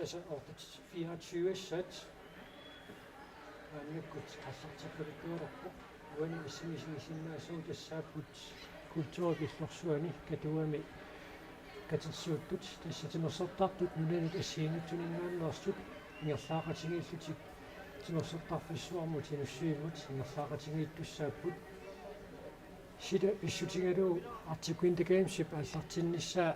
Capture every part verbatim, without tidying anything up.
Tassa otte fireogtyve-sat maannakkut aallartippalikkualerpoq. Uani assimisigisinnaasut tassaapput kulturip illorsuani Katuami katersuuttut, tassa timersortartut nunanit assigiinngitsuninngaanneersut ingerlaaqatigiillutik timersortarfissuarmut Inussuimmut ingerlaaqatigiittussaapput. Sila pissutigalugu Arctic Winter Gamesip aallartinnissaa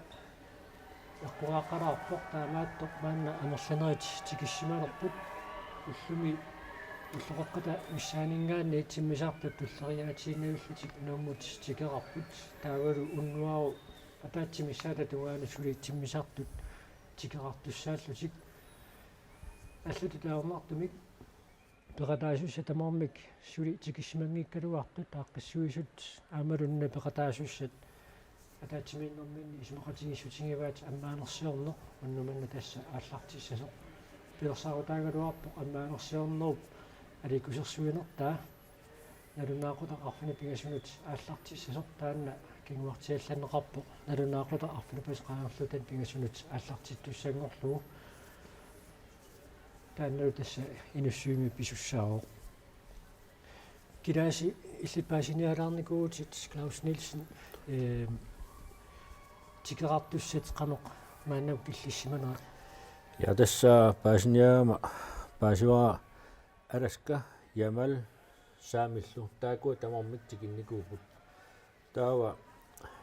eqqugaaqqalaarpoq, taamaattoq maanna amerlanerit tikissimalerput. Ullumi ulloqeqqata missaaninngaanniit timmisartut tulleriiaatiinnarlutik Nuummut tikeqarput. Taavalu unnuaru ataatsip missaata tungaanut suli timmisartut tikeqartussaallutik. Allatut ajornartumik peqataasussat tamarmik suli tikissimanngikkaluartut aaqqissuisut aammalu nunat peqataasussat ataatsimiinnerminni isumaqatigiissutigivaat ammaanersiorneq unnuk manna tassa aallartissasoq. Pilersaarutaagaluarpoq ammaanersiornerup aliikkusersuinertaa nalunaaqutaq arfineq-pingasunut aallartissasoq, taanna kinguartiallanneqarpoq nalunaaqutaq arfineq-pingasunut aallartittussanngorlugu. Taannalu tassa Inussuimmi pisussaavoq. Kilaasi illit paasinialaarnikuuvutit Claus Nielsen, ehm, tikeqartussat qanoq maannakkut killissimanerat? Ja, tassa paasiniagama paasivara Alaska, Yamal, Saamillu, taakkua tamarmik tikinnikuupput. Taava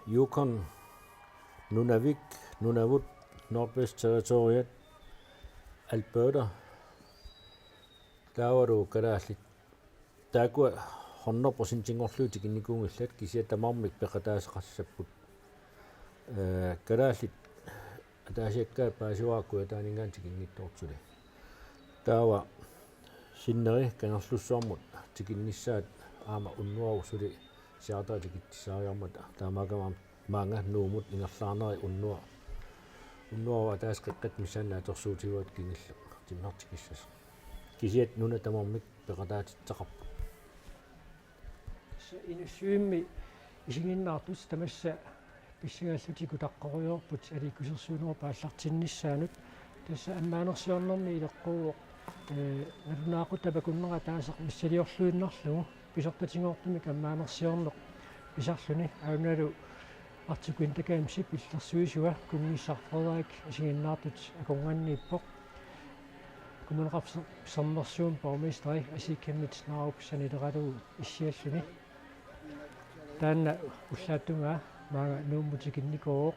Yukon, Nunavik, Nunavut, Northwest Territoriet, Alberta, taavalu kalaallit. Taakkua hundrede procentinngorlugit tikinnikuunngillat, kisianni tamarmik peqataaseqassapput. Ee, kalaallit ataasiakkaat paasivara Kujataaninngaanniit tikinngitsoortut suli. Taava sinneri Kangerlussuarmut tikinnissaat aamma unnuaru suli charteri tikitsissaariarmata, taamaakkami aamma maanga Nuummut ingerlaarneri unnuar-, unnuaru ataaseq qeqqata missaani naatsorsuutigaat kingulleq timmisartikissasoq. Kisianni nunat tamarmik peqataatitseqarput. Tassa Inussuimmi isiginnaartut tamassa pissangallutik utaqqerujoorput aliikkusersuinerup aallartinnissaanut. Tassa ammaanersiornermi ileqquuvoq, ee, nalunaaqutaq akunnerat ataaseq missiliorluinnarlugu pisortatigoortumik ammaanersiorneq pisarluni, aammalu Arctic Winter Gamesip illersuisua Kunngissaq Frederik isiginnaartut akornanniippoq. Kommuneqarfik Sermersuumi borgmesteri Asii Chemnitz Narup sanileralugu issialluni. Taanna ullaap tungaa maanga Nuummut tikinnikuuvoq.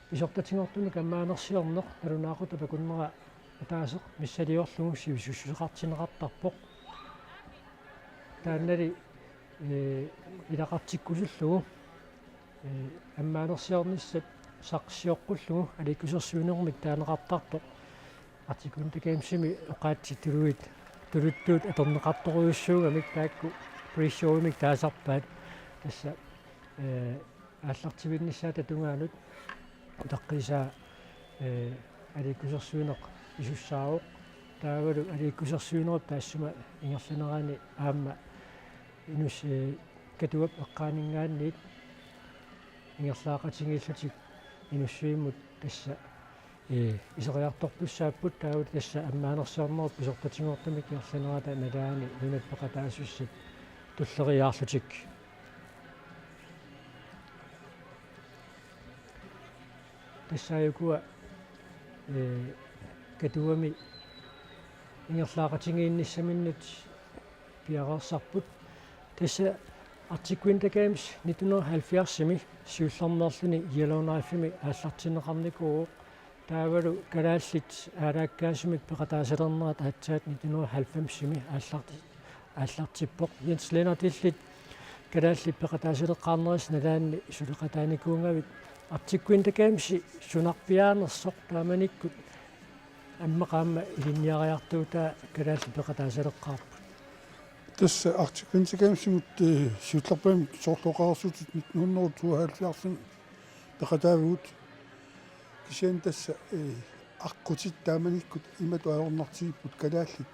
Pisortatigoortumik ammaanersiorneq nalunaaqutaq akunnerat ataaseq missiliorlugu sivisussuseqartinneqartarpoq. Taannali, ee, ilaqartikkusullugu, ee, ammaanersiornissat saqqummiukkullugu aliikkusersuinermik taaneqartartoq Arctic Winter Gamesimi oqaatsit tuluit, tuluttut atorneqartorujussuugamik taakku pre-showimik taasarpaat. Tassa, ee, aallartivinnissaata tungaanut utaqqiisaa, ee, aliikkusersuineq pisussaavoq. Taavalu aliikkusersuinerup taassuma ingerlanerani aamma Inus-, ee, Katuap eqqaaninngaanniit ingerlaaqatigiillutik Inussuimmut tassa, ee, iseriartortussaapput, taavalu tassa ammaanersiornerup pisortatigoortumik ingerlanerata nalaani nunat peqataasussat tulleriiaarlutik. Tassa ukua, ee, Katuami ingerlaaqatigiinnissaminnut piareersarput. Tassa Arctic Winter Games nitten hundrede og halvfjerdsimi siullermeerluni Yellowknife-imi aallartinneqarnikuuvoq. Taavalu kalaallit aalaakkaasumik peqataasalernerat aatsaat nitten hundrede og halvfemsimi aallarti-, aallartippoq. Jens Lennert, illit kalaallit peqataasaleqqaarnerisa nalaanni suleqataanikuugavit, Arctic Winter Gamesi sunarpiaanersoq taamanikkut aamma aamma ilinniariartuutaa kalaallit peqataasaleqqaarput? Tassa Arctic Winter Gamesimut, ee, siullerpaamik soorlu oqareersutut nitten hundrede og tooghalvfjerdsimi peqataavugut. Kisianni tassa, ee, aqqutit taamanikkut imatut ajornartigipput kalaallit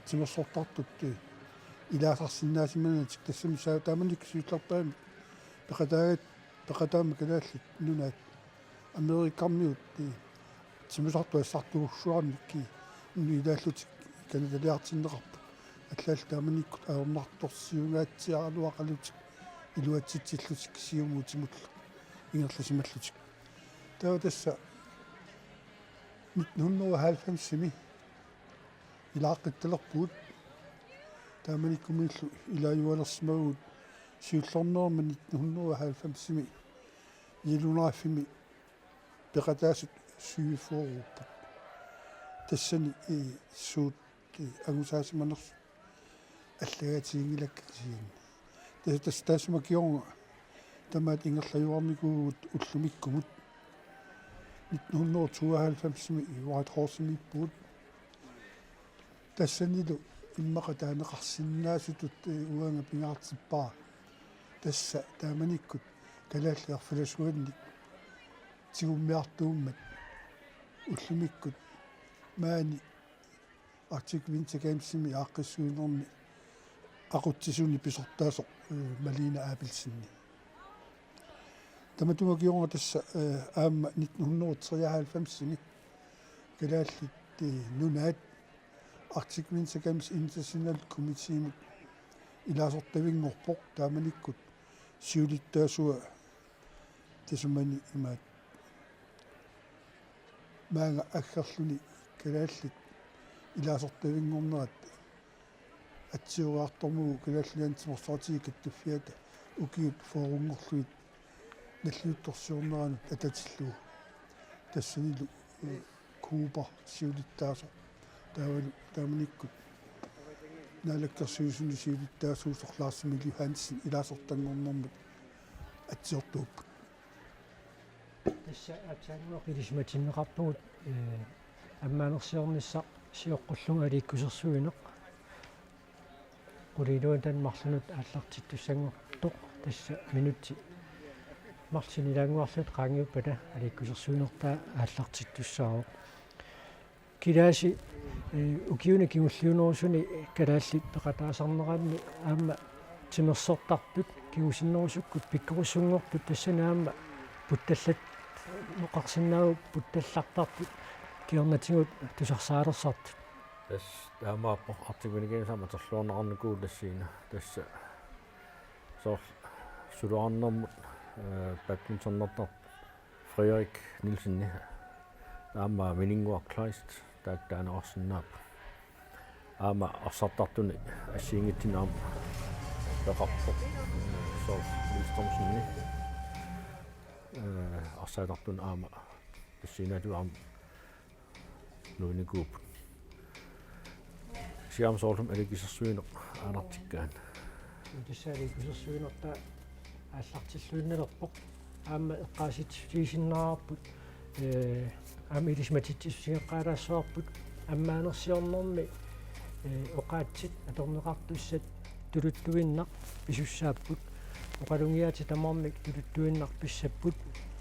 timersortartut, ee, ilaasarsinnaasimaneratik, tassami sa-, taamanikkut siullerpaamik peqataagat, peqataammat kalaallit nunaat Amerikamiut, ee, Timmisartut assartuussuarnikkut ilaallutik kanitaliartinneqarput. Allaallu taamanikkut ajornartorsiungaatsiaraluaqalutik iluatsitsillutik siumut timullu ingerlasimallutik. Taava tassa nitten hundrede og halvfems-imi ilaaqqittalerpugut. Taamanikkumiillu ilaajualersimavugut siullernerma nitten hundrede og halvfems-imi Yellow Knife-imi peqataasut syvogfyrre-upput. Tassani, ee, suut, ee, angusaasimanersut allagaatiginngilakkit kisianni. Tassa, tassa taassuma kingorna tamaat ingerlajuarnikuuvugut ullumikkumut. Nitten hundrede og tooghalvfems-imi White Horse-imiippugut. Tassanilu immaqa taaneqarsinnaasutut, ee, uanga pingaartippara. Tassa taamanikkut kalaallit erfalasuannik tigummiartuummat ullumikkut maani Arctic Winter Games-imi aaqqissuinerni aqutsisuni pisortaasoq, ee, Malene Abelsen. Tamatuma kingorna tassa, ee, aamma nitten hundrede og treoghalvfems-imi Kalaallit, ee, Nunaat Arctic Winter Games International Committee-mut ilaasortavinngorpoq. Taamanikkut siulittaasua tasumani imaat maanga aggerluni kalaallit ilaasortavinngornerat atsioriartormagu Kalaallit Nunaanni Timersoqatigiit Kattuffiata ukiut fyrrenngorlugit nalliuttorsiorneranut atatillugu. Tassanilu, ee, Cooper siulittaasoq. Taavalu taamanikkut Naalakkersuisuni siulittaasuusoq Lars Emil Johansen ilaasortanngornermut atsiortuupput. Tassa aatsaannguaq ilisimatinneqarpugut, ee, ammaanersiornissaq sioqqullugu aliikkusersuineq. Quliiluunut taanna marlunut aallartittussanngortoq, tassa minutsit marluk sinilaannguarlutik qaangiuppata aliikkusersuinertaa aallartittussaavoq. Kilaasi, ee, ukiuni kingulliunerusuni kalaallit peqataasarneranni aamma timersortartut kingusinnerusukkut pikkorissunngorput, tassani aamma puttallat-, noqarsinnaavoq puttallartartut kingornatigut tusarsaalersortut. Tassa taamaappoq Arctic Winter Games aamma atorluarneqarnikuuvoq tassani. Tassa soorlu suluarnermut, ee, badmintonertartoq Frederik Nielsen, aamma Mininnguaq Kleist, taakku taaneqarsinnaapput. Aamma arsartartuni assigiinngitsunik aamma peqarpoq, ee, soorlu Niels Thomsen, ee, arsartartuni aamma tassanilu aamma nuunikuupput. Kisianni soorlumi aliikkusersuineq aallartikkaanni. Tassa aliikkusersuinertaa aallartilluinnalerpoq. Aamma eqqaasitsissutigisinnaarput, ee, aamma ilisimatitsissuteqalaassavarput ammaanersiornermi, ee, oqaatsit atorneqartussat tuluttuinnaq pisussaapput. Oqalugiaatit tamarmik tuluttuinnaq pissapput.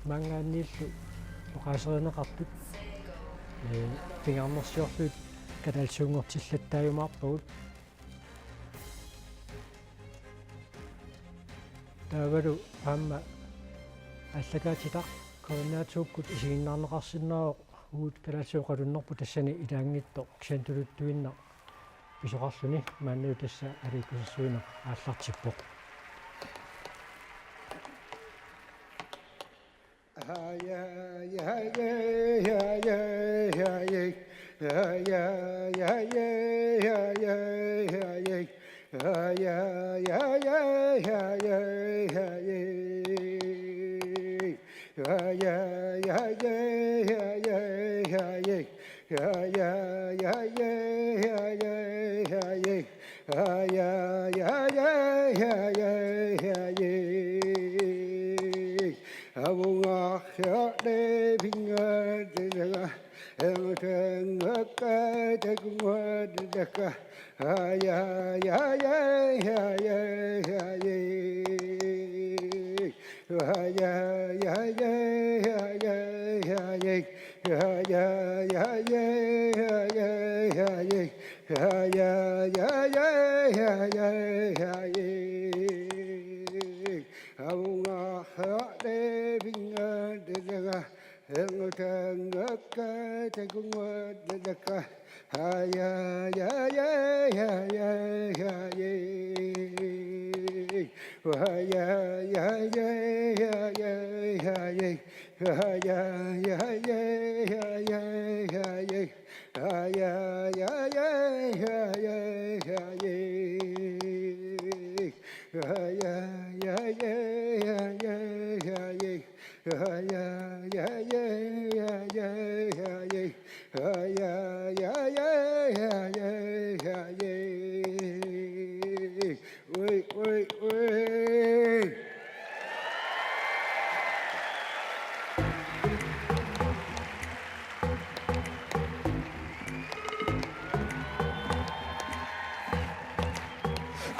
Maanngaanniillu oqaaserineqartut, ee, pingaarnersiorlugit kalaallisuunngortillattaajumaarpagut. Taavalu aamma aallakaatitaq koordinaatuukkut isiginnaarneqarsinnaavoq, uagut kalaallisut oqalunnerput tassani ilaanngitsoq, kisianni tuluttuinnaq pisoqarluni maannalu tassa aliikkusersuineq aallartippoq.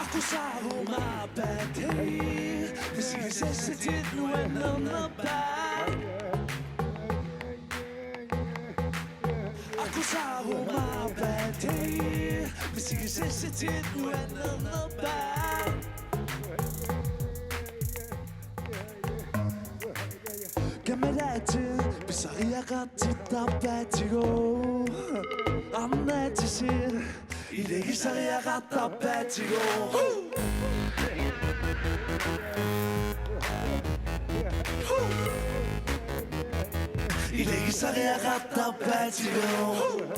Akusaruma bad hey, this is sensitive when I'm not bad. Akusaruma bad hey, this is sensitive when I'm not bad. Kammalaat pisariaqartittarpaatigut. Arnaatisi ilagisariaqartarpaatigut. Ilagisariaqartarpaatigut.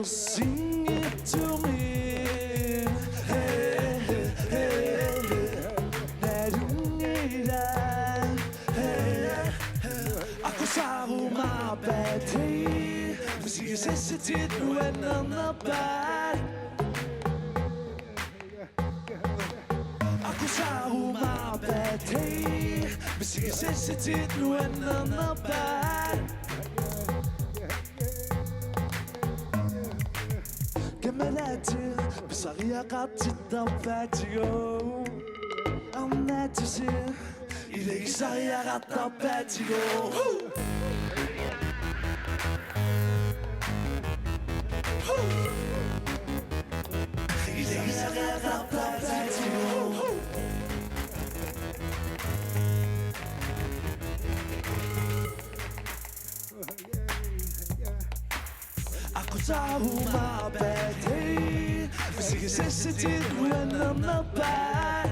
Sing it to me. Hey, hey, hey, hey. Narungila. Hey, hey. Akusaruma bad hey. This is sensitive when I'm not bad. Akusaruma bad hey. This is sensitive when I'm not bad. Kammalaat pisariaqartittarpaatigut. Arnaatisi ilagisariaqartarpaatigut. Ilagisariaqartarpaatigut. Akusaruma bad hey, this is sensitive when I'm not bad.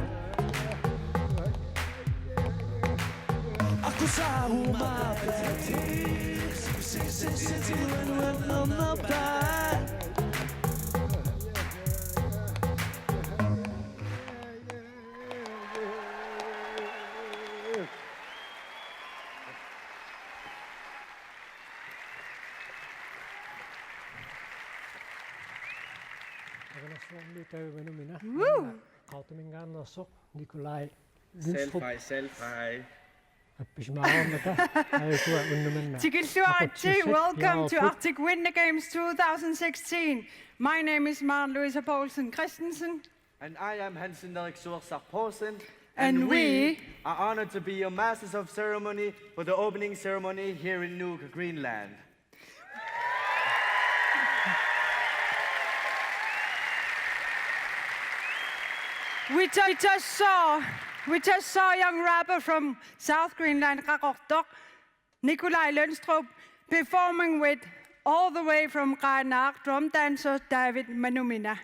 Akusaruma bad hey, this is sensitive when I'm not bad. Takanarsuarmi taava Manumina. Woo! Qaqortumingaanneersoq Nikolaj Lyngstrup. Selfie, selfie. Appisimaarmata, aajukua unnumanna. Tikilluaritsi, aqutsisut, welcome to Arctic Winter Games two thousand sixteen. My name is Maren Louise Poulsen Christensen. And I am Hansen Erik Suersak Poulsen. And we are honored to be your masters of ceremony for the opening ceremony here in Nuuk, Greenland. We ju-, just saw, we just saw a young rapper from South Greenland, Qaqortoq, Nikolaj Lyngstrup, performing with, all the way from Qaanaaq, drum dancer David Manumina.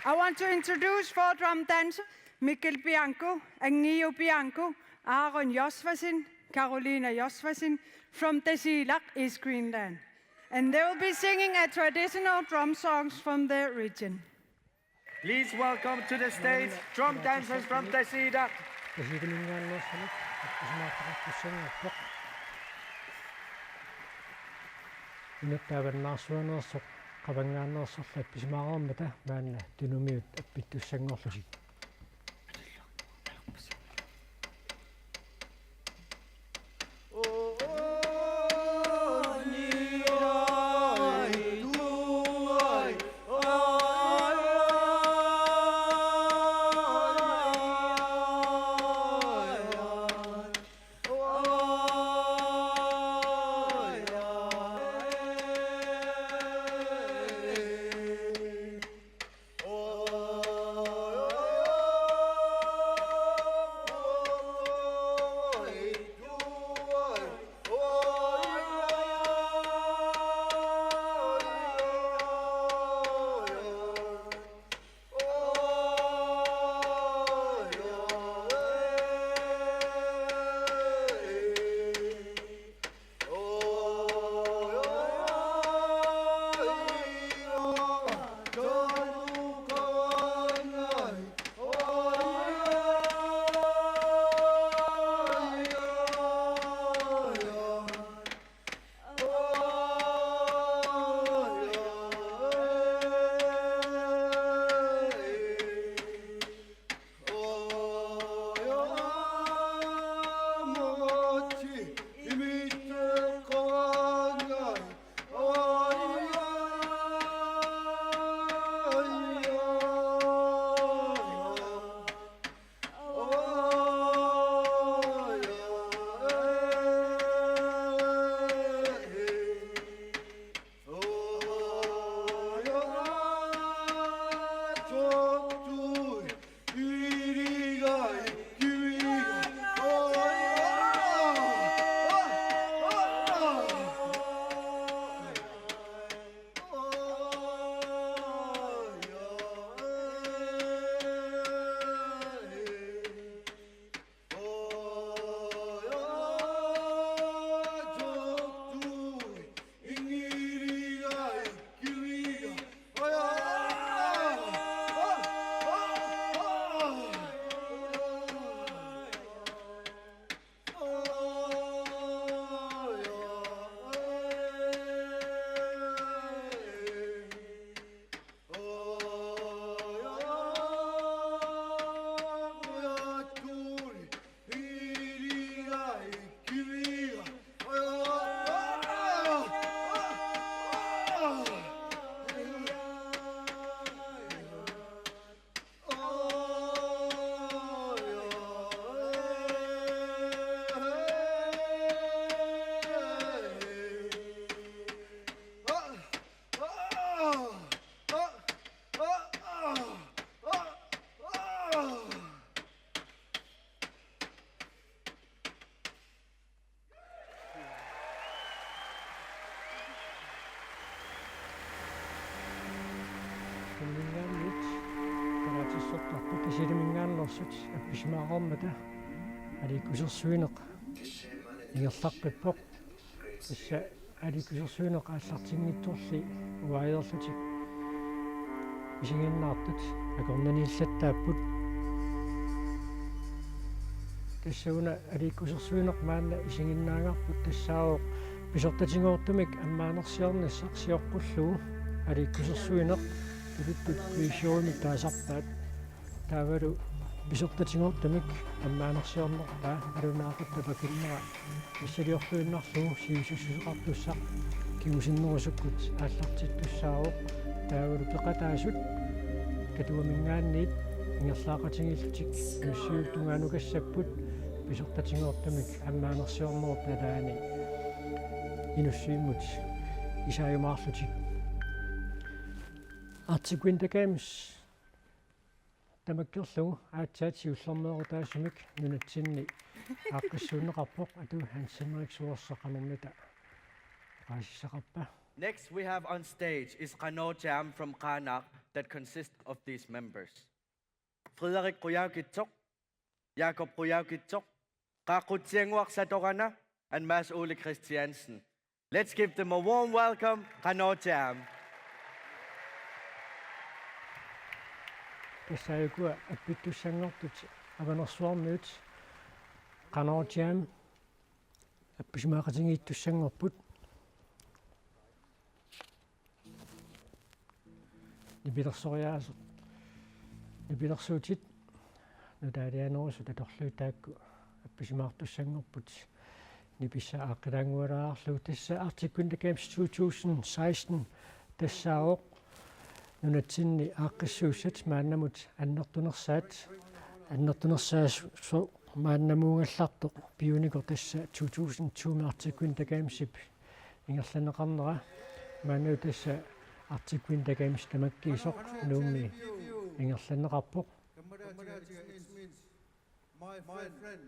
I want to introduce four drum dancers, Mikkel Bianco, Angiu Bianco, Aaron Josvasen, Karolina Josvasen, from Tasiilaq, East Greenland. And they will be singing a traditional drum songs from their region. Please welcome to the stage drum dancers from Tasiilaq. Tasiilaq-minngaanneersoq appisimaartoqartussanngorpoq. Inuttut avannaarsuaneersoq qavanngaanneersorlu appisimaareermata maanna tunumiut appittussanngorlutik. Ajallu, ajallu. Tasiilaminngaanneersut appisimaararmata aliikkusersuineq ingerlaqqippoq. Tassa aliikkusersuineq aallartinngitsorli uaajeerlutik isiginnaartut akornanniillattaapput. Tassa una aliikkusersuineq maanna isiginnaagarput tassaavoq pisortatigoortumik ammaanersiornissaq sioqqullugu aliikkusersuineq tuluttut pre-showimik taasarpaat. Taavalu pisortatigoortumik ammaanersiornerpaa nalunaaqutaq pakunnera missiliorluinnarlugu sivisussuseqartussaq kingusinnerusukkut aallartittussaavoq. Taavalu peqataasut Katuaminngaanniit ingerlaaqatigiillutik Inussiup tungaanukassapput pisortatigoortumik ammaanersiornerup nalaani Inussivimmut isaajumaarlutik. Arctic Winter Games tamakkerlugu aatsaat siullermeerutaasumik nunatsinni aaqqissuunneqarpoq. Atu Hans Henrik Suersa qanormita oqaasissaqarpa? Next we have on stage is Qanoq Jam from Qaanaaq that consists of these members: Frederik Qujaukitsoq, Jakob Qujaukitsoq, Qaaqqutsiannguaq Satoranaq, and Mads Ole Christiansen. Let's give them a warm welcome, Qanoq Jam. Tassa ukua appittussanngortut Avanersuarmiut Qanoq Jam appisimaaqatigiittussanngorput. Nipilersoriaaseq, nipilersuutit nutaalianerusut atorlugit taakku appisimaartussanngorput. Nipissaa aaqqilaanngualaarlugu. Tassa Arctic Winter Games two thousand sixteen tassaavoq nunatsinni aaqqissuussat maannamut annertunersaat, annertunersaasoq maannamuugallartoq piunikoq tassa two thousand two-mi Arctic Winter Gamesip ingerlanneqarnera. Maanna tassa Arctic Winter Games tamakkiisoq Nuummi ingerlanneqarpoq. My friend.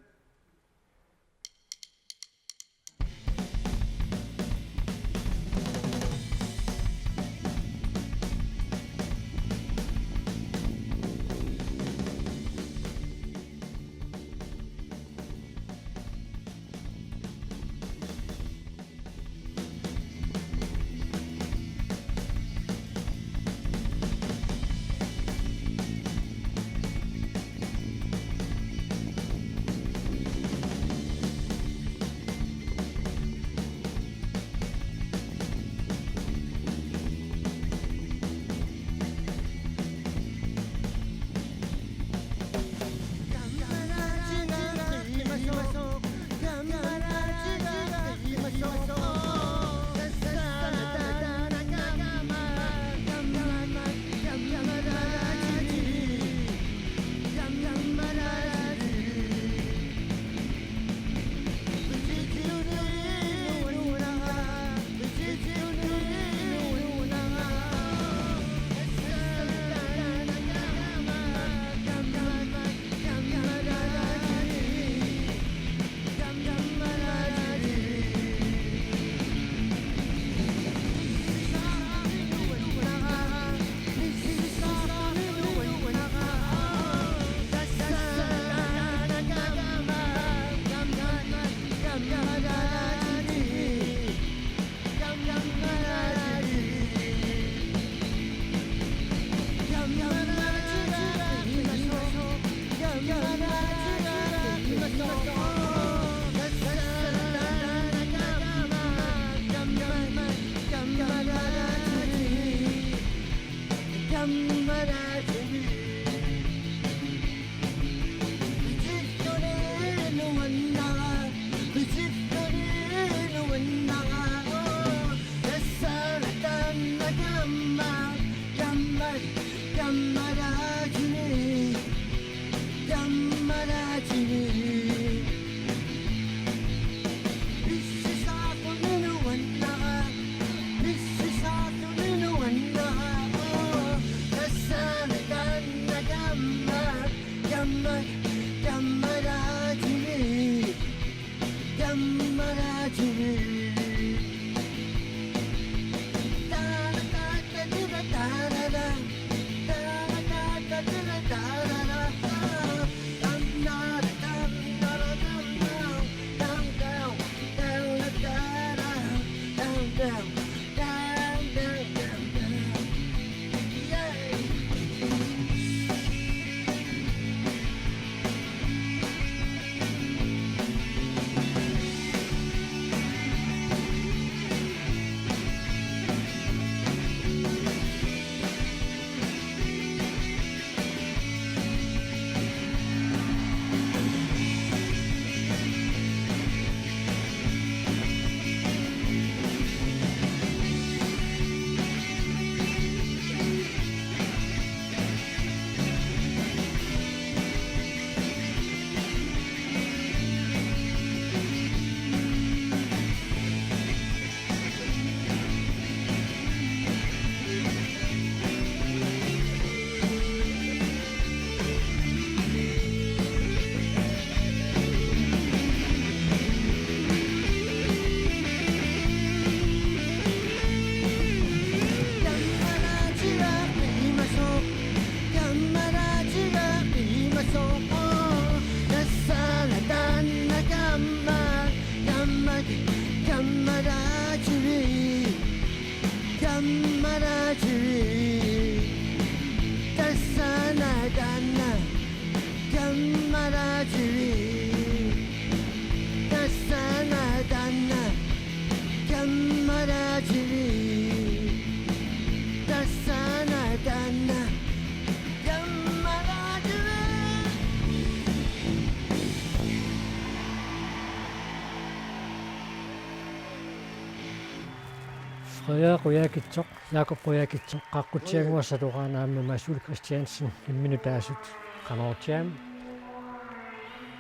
Quja-, Qujaukitsoq, Jakob Qujaukitsoq, Qaqqutsiannguaq Satuqaana aamma Mads Ole Christiansen, imminut taasut, Qanoortiam.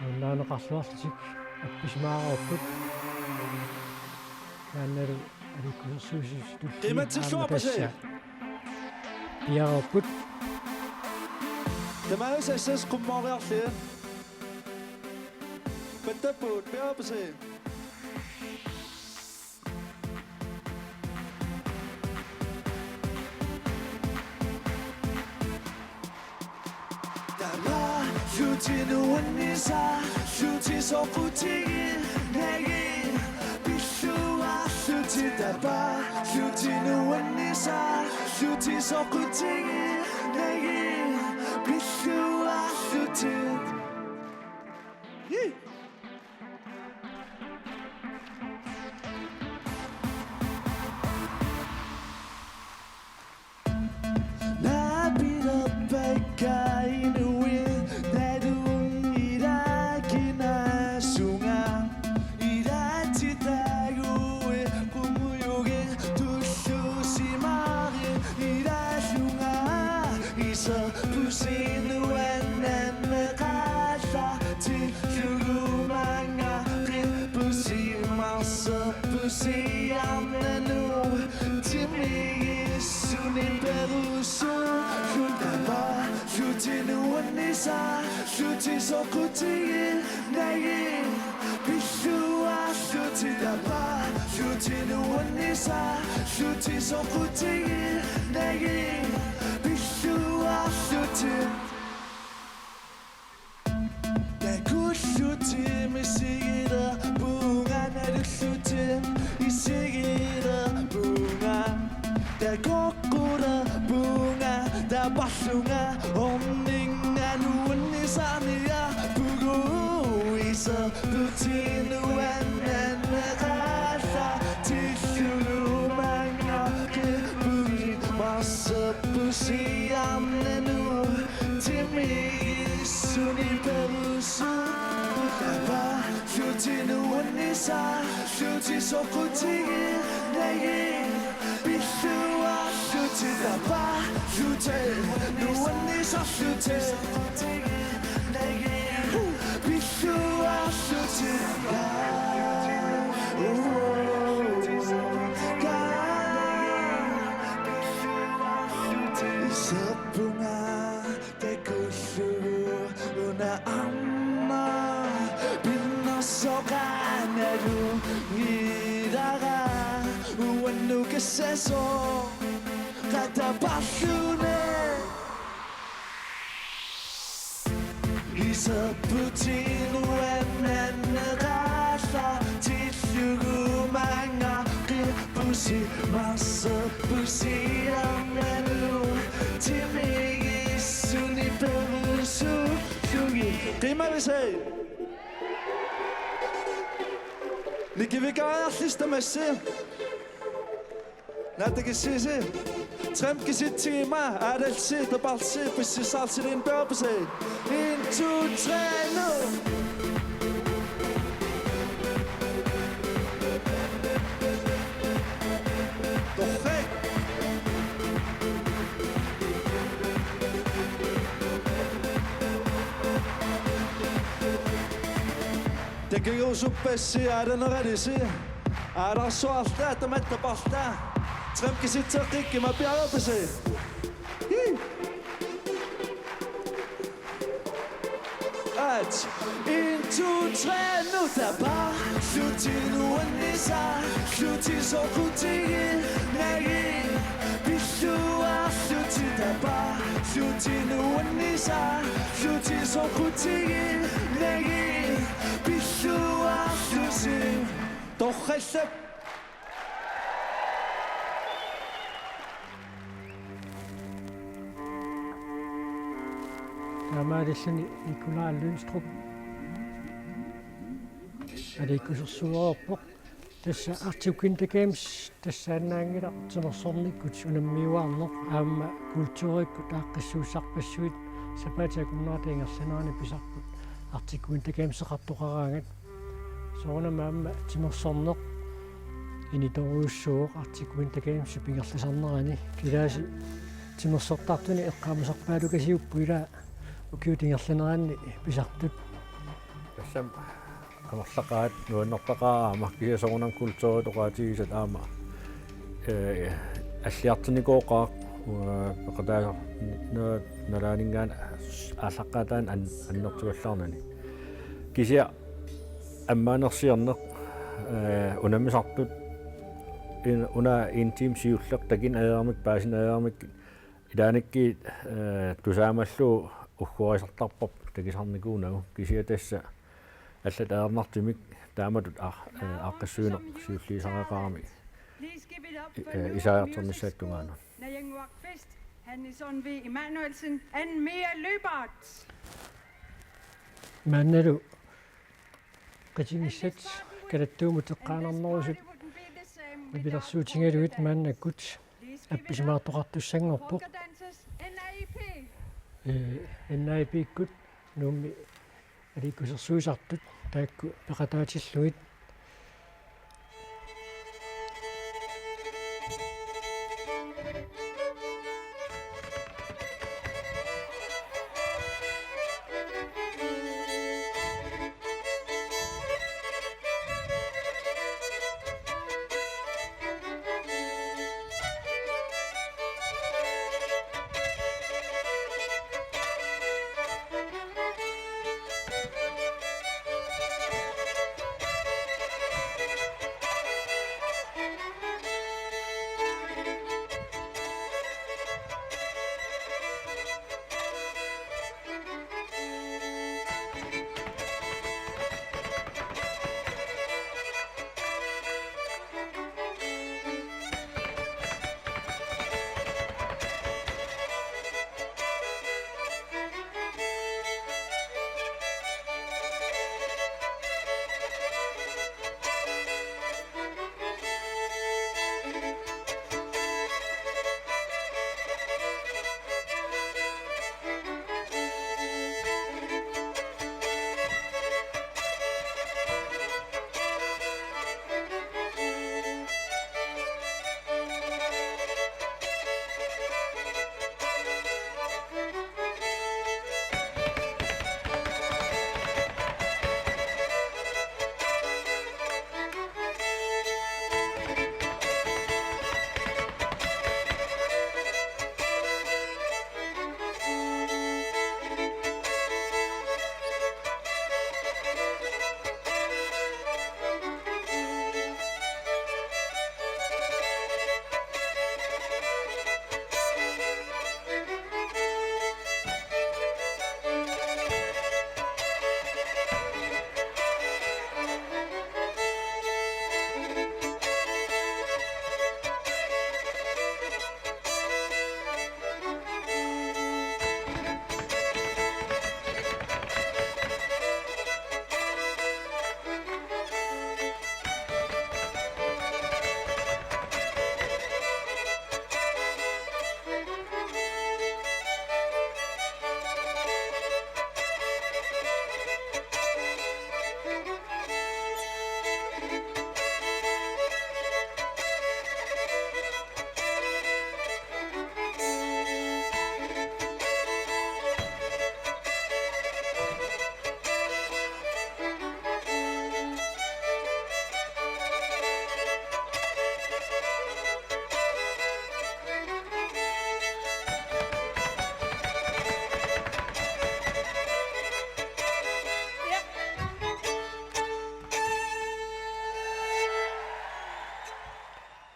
Nuannaaneqarluarlutik appisimaarput. Naannalu aliikkusersuisut tulliit. Qimatsilluarpasi. Aamma tassa piareerput. Tamaasa S S qummooriarlugit. Pattapput, piareerpasi. Tapaarlutit nuannisarlutit soqutiginnagit pilluarlutit. Tapaarlutit nuannisarlutit soqutiginnagit pilluarlutit. Ii! Naapilerpakka inuit nalunngilaaginnassunga. Ilaatitaaguit qummujugi tulluusimaarlugu ilaallunga. Iserputit nuannaanneqarlutit tillugu maanga qippusi marserpusiarnanut timigissuni perusullutit. Tapaarlutit nuannisarlutit soqutiginnagit pilluarlutit. Tapaarlutit nuannisarlutit soqutiginnagit pilluarlutit. Takullutit misigilerpunga, nalullutit isigilerpunga. Takoqqulerpunga, tapaarlunga orninnga nuannisarniarpugut. Iserputit nuannaanneqarlutit tillugu maanga qippusi marserpusiarnanut timigissuni perusullutit. Tapaarlutit nuannisarlutit soqutiginnagit pilluarlutit. Tapaarlutit nuannisarlutit pilluarlutit. Iserpunga takullugu una aamma pinnersoqaannarlugu ngilara uannut kassasoq qatapalluni. Iserputit nuannaanneqarlutit tillugu maanga qippusi marserpusiarnanut timigissuni perusullugit. Qimavisi. Nikivikariarlisi tamassi. Naattakissuusi. Trem kisitsigit, aalallusi, tapaarlusi, pissussaarlusi, piareerpasi. En, to, tre, nu. Torrak. Takuguusuppassi aalaneralisi. Aalarsuarluta tamatta tapaarluta. Trem kisitseqqikkuma, piareerpasi. Hii. At. En, to, tre, nu. Tapaarlutit nuannisarlutit soqutiginnagit pilluarlutit. Tapaarlutit nuannisarlutit soqutiginnagit pilluarlutit. Torrallap. Taamaalilluni Nikolaj Lyngstrup aliikkusersuereerpoq. Tassa Arctic Winter Games tassaannaanngilaq timersornikkut unammiuaarneq aamma kulturikkut aaqqissuussarpassuit, sapaatip akunnerata ingerlanerani pisarput Arctic Winter Gameseqartoqaraangat. Soorunami aamma timersorneq initorujussuuvoq Arctic Winter Games pingerlaarnerani. Kilaasi timersortartuni eqqaamasarpaalukasiupput ilaa ukiut ingerlaneranni pisartut. Tassami amerlaqaat nuannertaqaat aamma kisianni soorunami kulturit oqaatigisat aamma, ee, alliartornikooqaaq, ee, peqataasarnerup nalaaninngaanniit aallaqqaataani an-, annertuallaarnani. Kisianni ammaanersiorneq, ee, unammisartut in-, una en time siulleq takuneq ajorami, paasineq ajorami ilaannikkut, ee, tusaamallugu uggorisartarparput takusarnikuunagu, kisianni tassa allat ajornartumik taamatut aa-, ee, aaqqissuineq siulliussaqarami, ee, isaajartornissaata tungaanut. Najanguaq Kvist, Hanne Sundvig Immanuelsen, Anne Mia Lyberth. Maannalu qitigisat kalattuumut eqqaanarnerusut nipilersuutigalugit maannakkut appisimaartoqartussanngorpoq. Ee, N A I P-kkut Nuummi aliikkusersuisartut taakku peqataatillugit.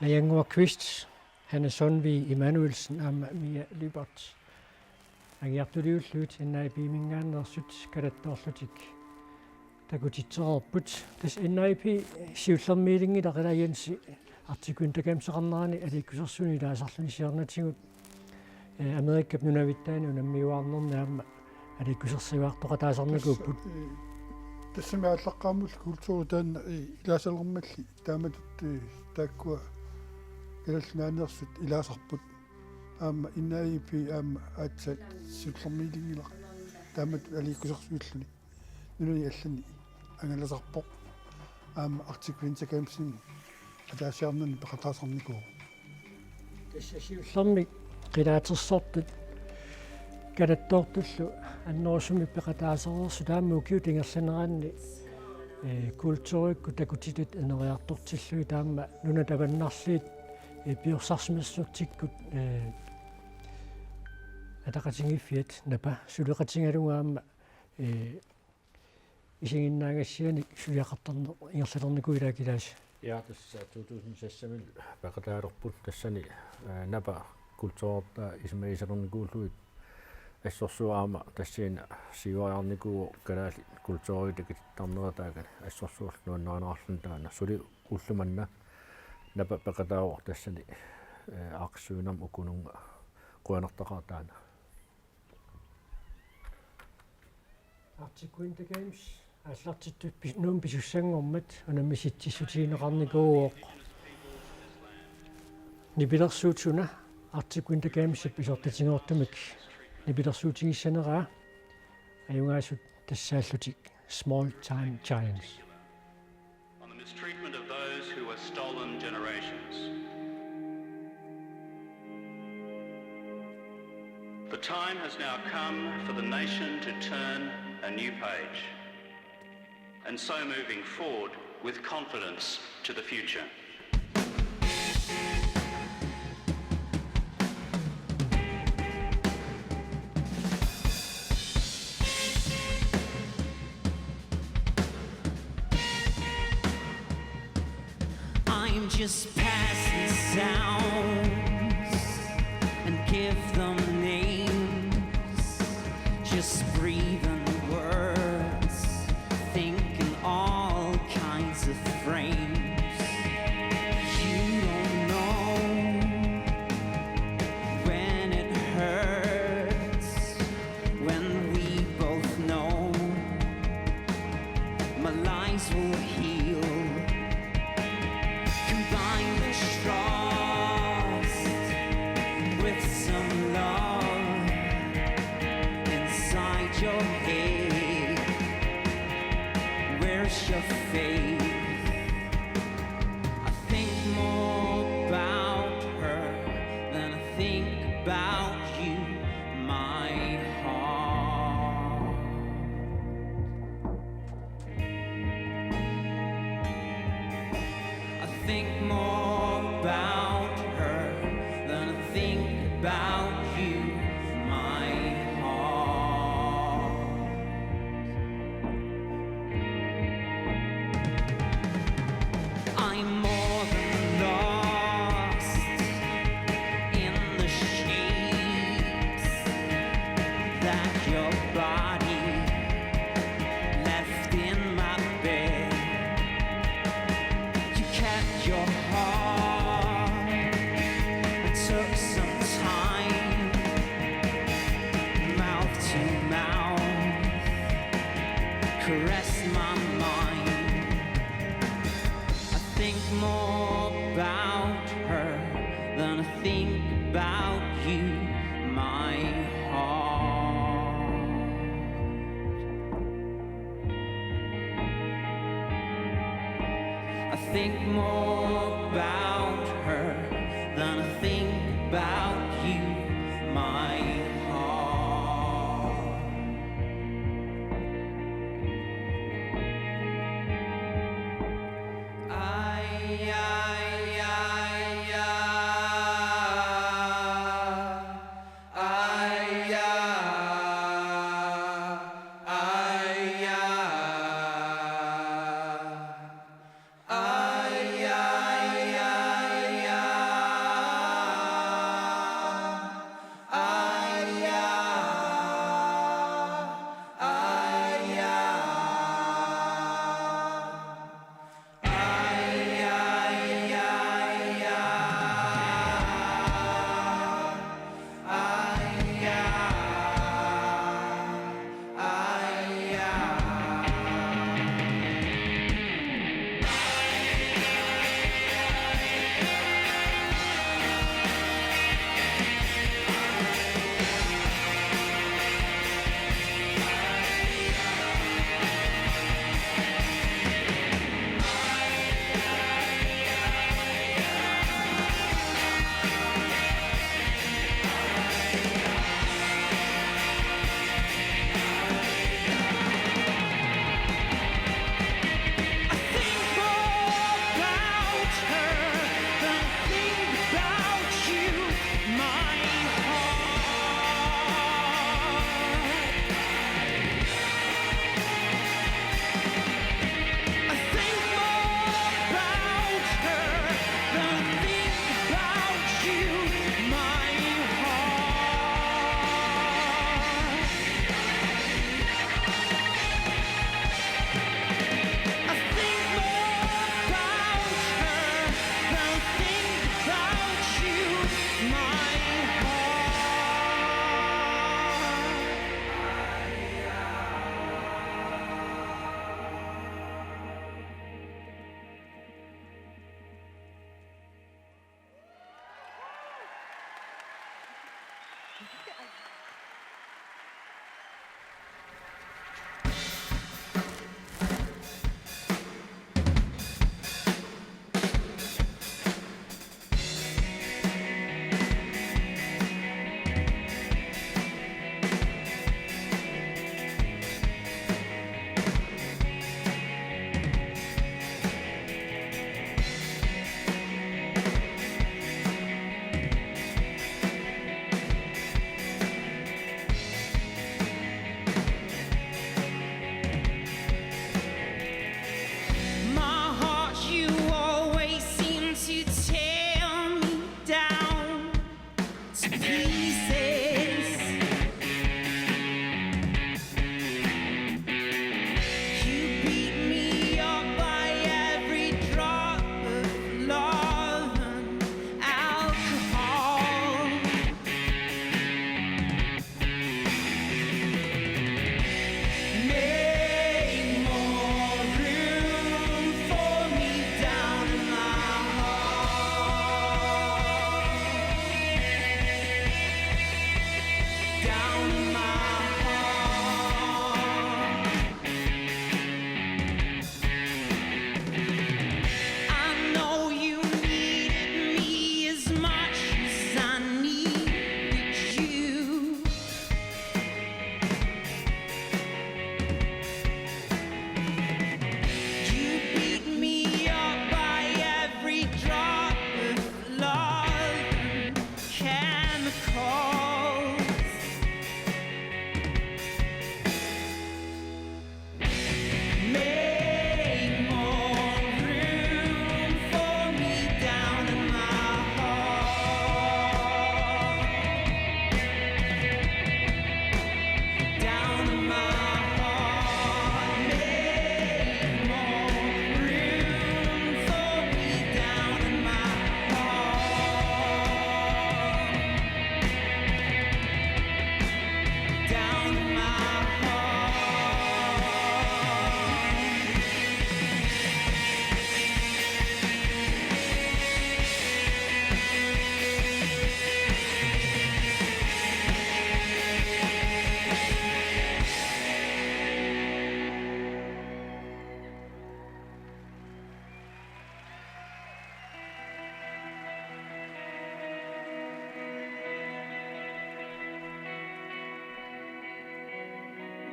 Najanguaq Kvist, Hanne Sundvig Immanuelsen aamma Mia Lyberth. Angiartuliullugit N A I P-minngaanneersut kalattoorlutik takutitsereerput. Tassa N A I P siullermiilinngilaq, ilaa Jensi, Arctic Winter Games-eqarnerani aliikkusersuineq ilaasarluni siornatigut, ee, Amerikap nunavittaani unammiuaarnerni aamma aliikkusersuiartoqataasarnikuupput. Tassa, ee, tassami aallaqqaammulli kulturi taanna, ee, ilaasalermalli taamatut, ee, taakkua Kalaallit Nunaaneersut ilaasarput. Aamma N A I P aamma aatsaat siullermiilinngilaq taamatut aliikkusersuilluni. Nunani allani angalasarpoq. Aamma Arctic Winter Games-imi ataasiarnani peqataasarnikuuvoq. Tassa siullermik qilaatersortut kanattoortullu annerusumik peqataasereersut taama ukiut ingerlaneranni, eh, kulturikkut takutitat ineriartortillugit taama nunat avannarliit, eh, piorsarsimassutsikkut, eh, ataqatigiiffiat Napa suleqatigalugu aamma, eh, isiginnaagassianik suliaqartarneq ingerlalernikuuvoq, ilaa Kilaasi? Ja, tassa to tusind seks-imi peqataalerput tassani, eh, Napa kulturertaa isumagisalernikuullugit assorsuaq aamma tassani siuariarnikuuvoq kalaallit kulturikkut takutittarnerat taakani assorsuaq nuannarineqarluni taanna suli ulloq manna Napa peqataavoq tassani, eh, aaqqissuinnarmik ukununnga qujanartaqaaq taanna. Arctic Winter Games aallartittut pis-, Nuummi pisussanngormat unammissitsissutigineqarnikuuvoq. Nipilersuut suna Arctic Winter Gamesip pisortatigoortumik nipilersuutigissaneraa ajugaasut tassaallutik Small Time Giants. On the mistreatment of those who were stolen generations. The time has now come for the nation to turn a new page, and so moving forward with confidence to the future. I'm just passing sounds and give them names. Just breathing words, thinking all kinds of frames. You don't know when it hurts, when we both know my lies will heal. Combine the trust with some love inside your head. Where's your faith? I think more about her than I think about you, my heart. I think more about her than I think about you, my heart. I'm more than lost in the sheets that your body left in my bed. You kept your heart and took some time, mouth to mouth, caress my mind. I think more about her than I think about you, my heart. I think more about her than I think about you, my heart. Ay, ay, ay, ay. Ay, ay, ay. Ay, ay, ay, ay.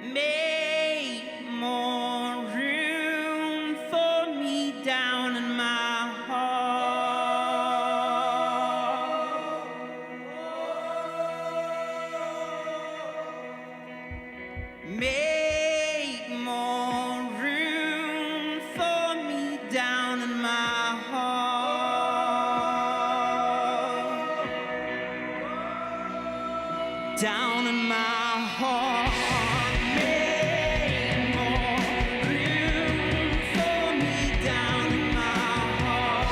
Make more room for me down in my heart. Make more room for me down in my heart. Down in my heart. Make more room for me down in my heart.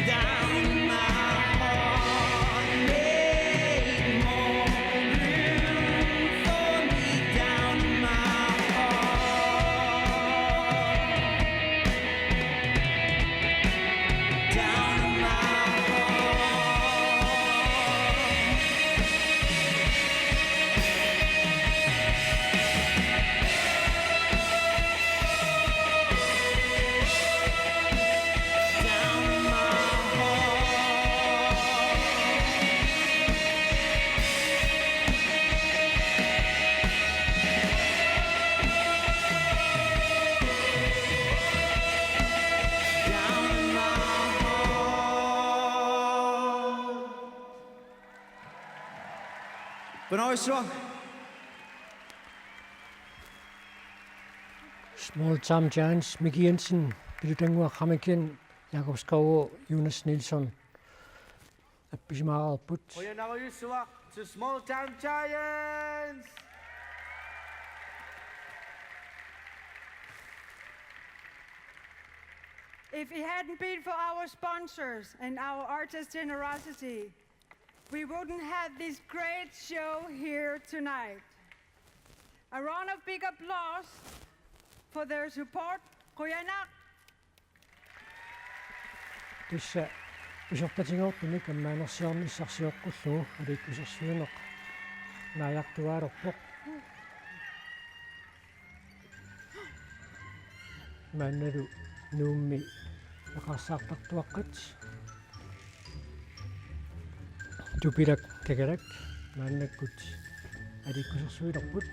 Down in my heart, make more room for me down in my heart. Down in my heart. Qujanarsuaq. Small Town Giants, Miki Jensen, Pilutannguaq Hamikian, Jakob Skovgaard, Jonas Nilsson. Appisimaarput. Qujanarujussuaq to Small Town Giants. If it hadn't been for our sponsors and our artists' generosity, we wouldn't have this great show here tonight. A round of big applause for their support. Qujanaq. Tassa pisortatigoortumik ammaanersiornissaq sioqqullugu aliikkusersuineq naajartuaalerpoq. Maannalu Nuummi eqaarsaartartuaqqat Tupilak Kakalak maannakkut aliikkusersuilerput.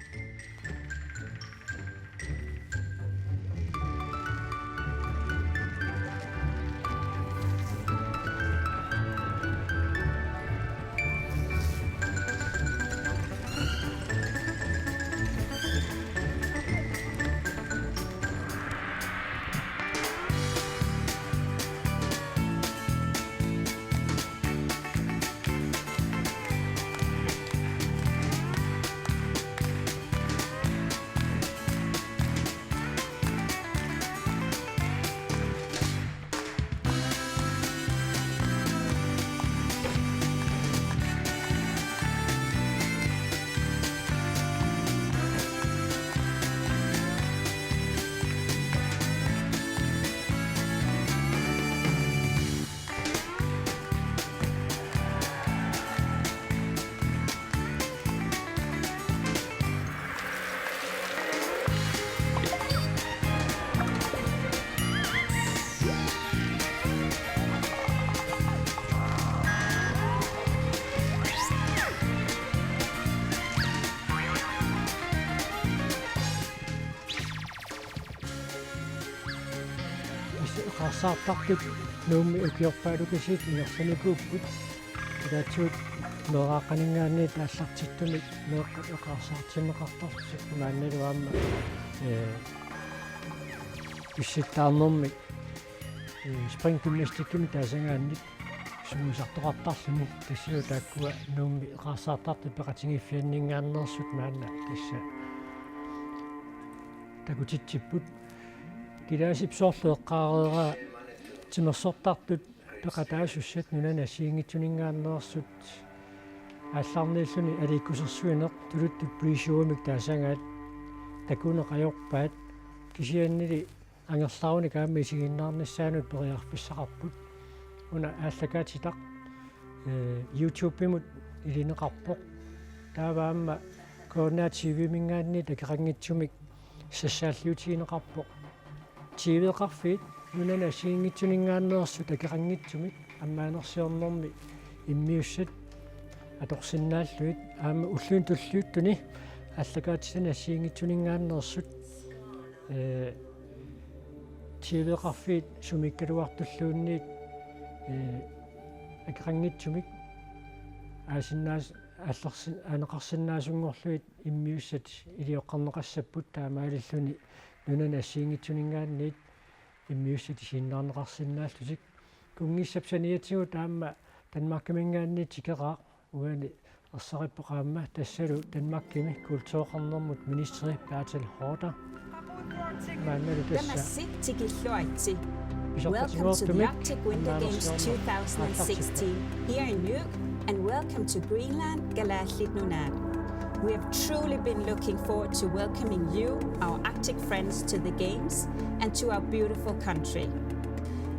Eqaarsaartartut Nuummi ukiorpaalukasiit ingerlanikuupput. Ilaatigut meeraaqqaninngaanniit aallartittumik meeqqat eqaarsaartinneqartarlutik maannalu aamma, ee, pissittaarnermik, ee, springgymnastikkimik taasagaannik sungiusartoqartarluni, tassalu taakkua Nuummi eqaarsaartartut peqatigiiffianninngaanneersut maanna tassa takutitsipput. Kilaasip soorlu eqqaareeraa timersortartut peqataasussat nunani assigiinngitsuninngaanneersut aallarniilluni aliikkusersuineq tuluttut pre-showimik taasagaat takuneq ajorpaat, kisiannili angerlarunik aamma isiginnaarnissaanut periarfissaqarput. Una aallakaatitaq, ee, YouTube-imut ilineqarpoq. Taava aamma K N R T V-minngaanniit akeqanngitsumik sassaalliutigineqarpoq. T V-qarfiit nunani assigiinngitsuninngaanneersut akeqanngitsumik ammaanersiornermi immiussat atorsinnaallugit aamma ulluni tulliuttuni aallakaatitani assigiinngitsuninngaanneersut, ee, T V-qarfiit sumiikkaluartulluunniit, ee, akeqanngitsumik aasinnaas-, aallersin-, aaneqarsinnaasunngorlugit immiussat ilioqqarneqassapput, taamaalilluni nunani assigiinngitsuninngaanniit immiussat isiginnaarneqarsinnaallutik. Kunngissap saniatigut aamma Danmarkiminngaanniit tikeraaq uani ersarippoq aamma, tassalu Danmarkimi kultureqarnermut ministeri Bertel Haarder. Maannalu tassa. Tamassi tikilluaritsi. Welcome to the Arctic Winter Games two thousand sixteen here in Nuuk, and welcome to Greenland, Kalaallit Nunaat. We have truly been looking forward to welcoming you, our Arctic friends, to the Games and to our beautiful country.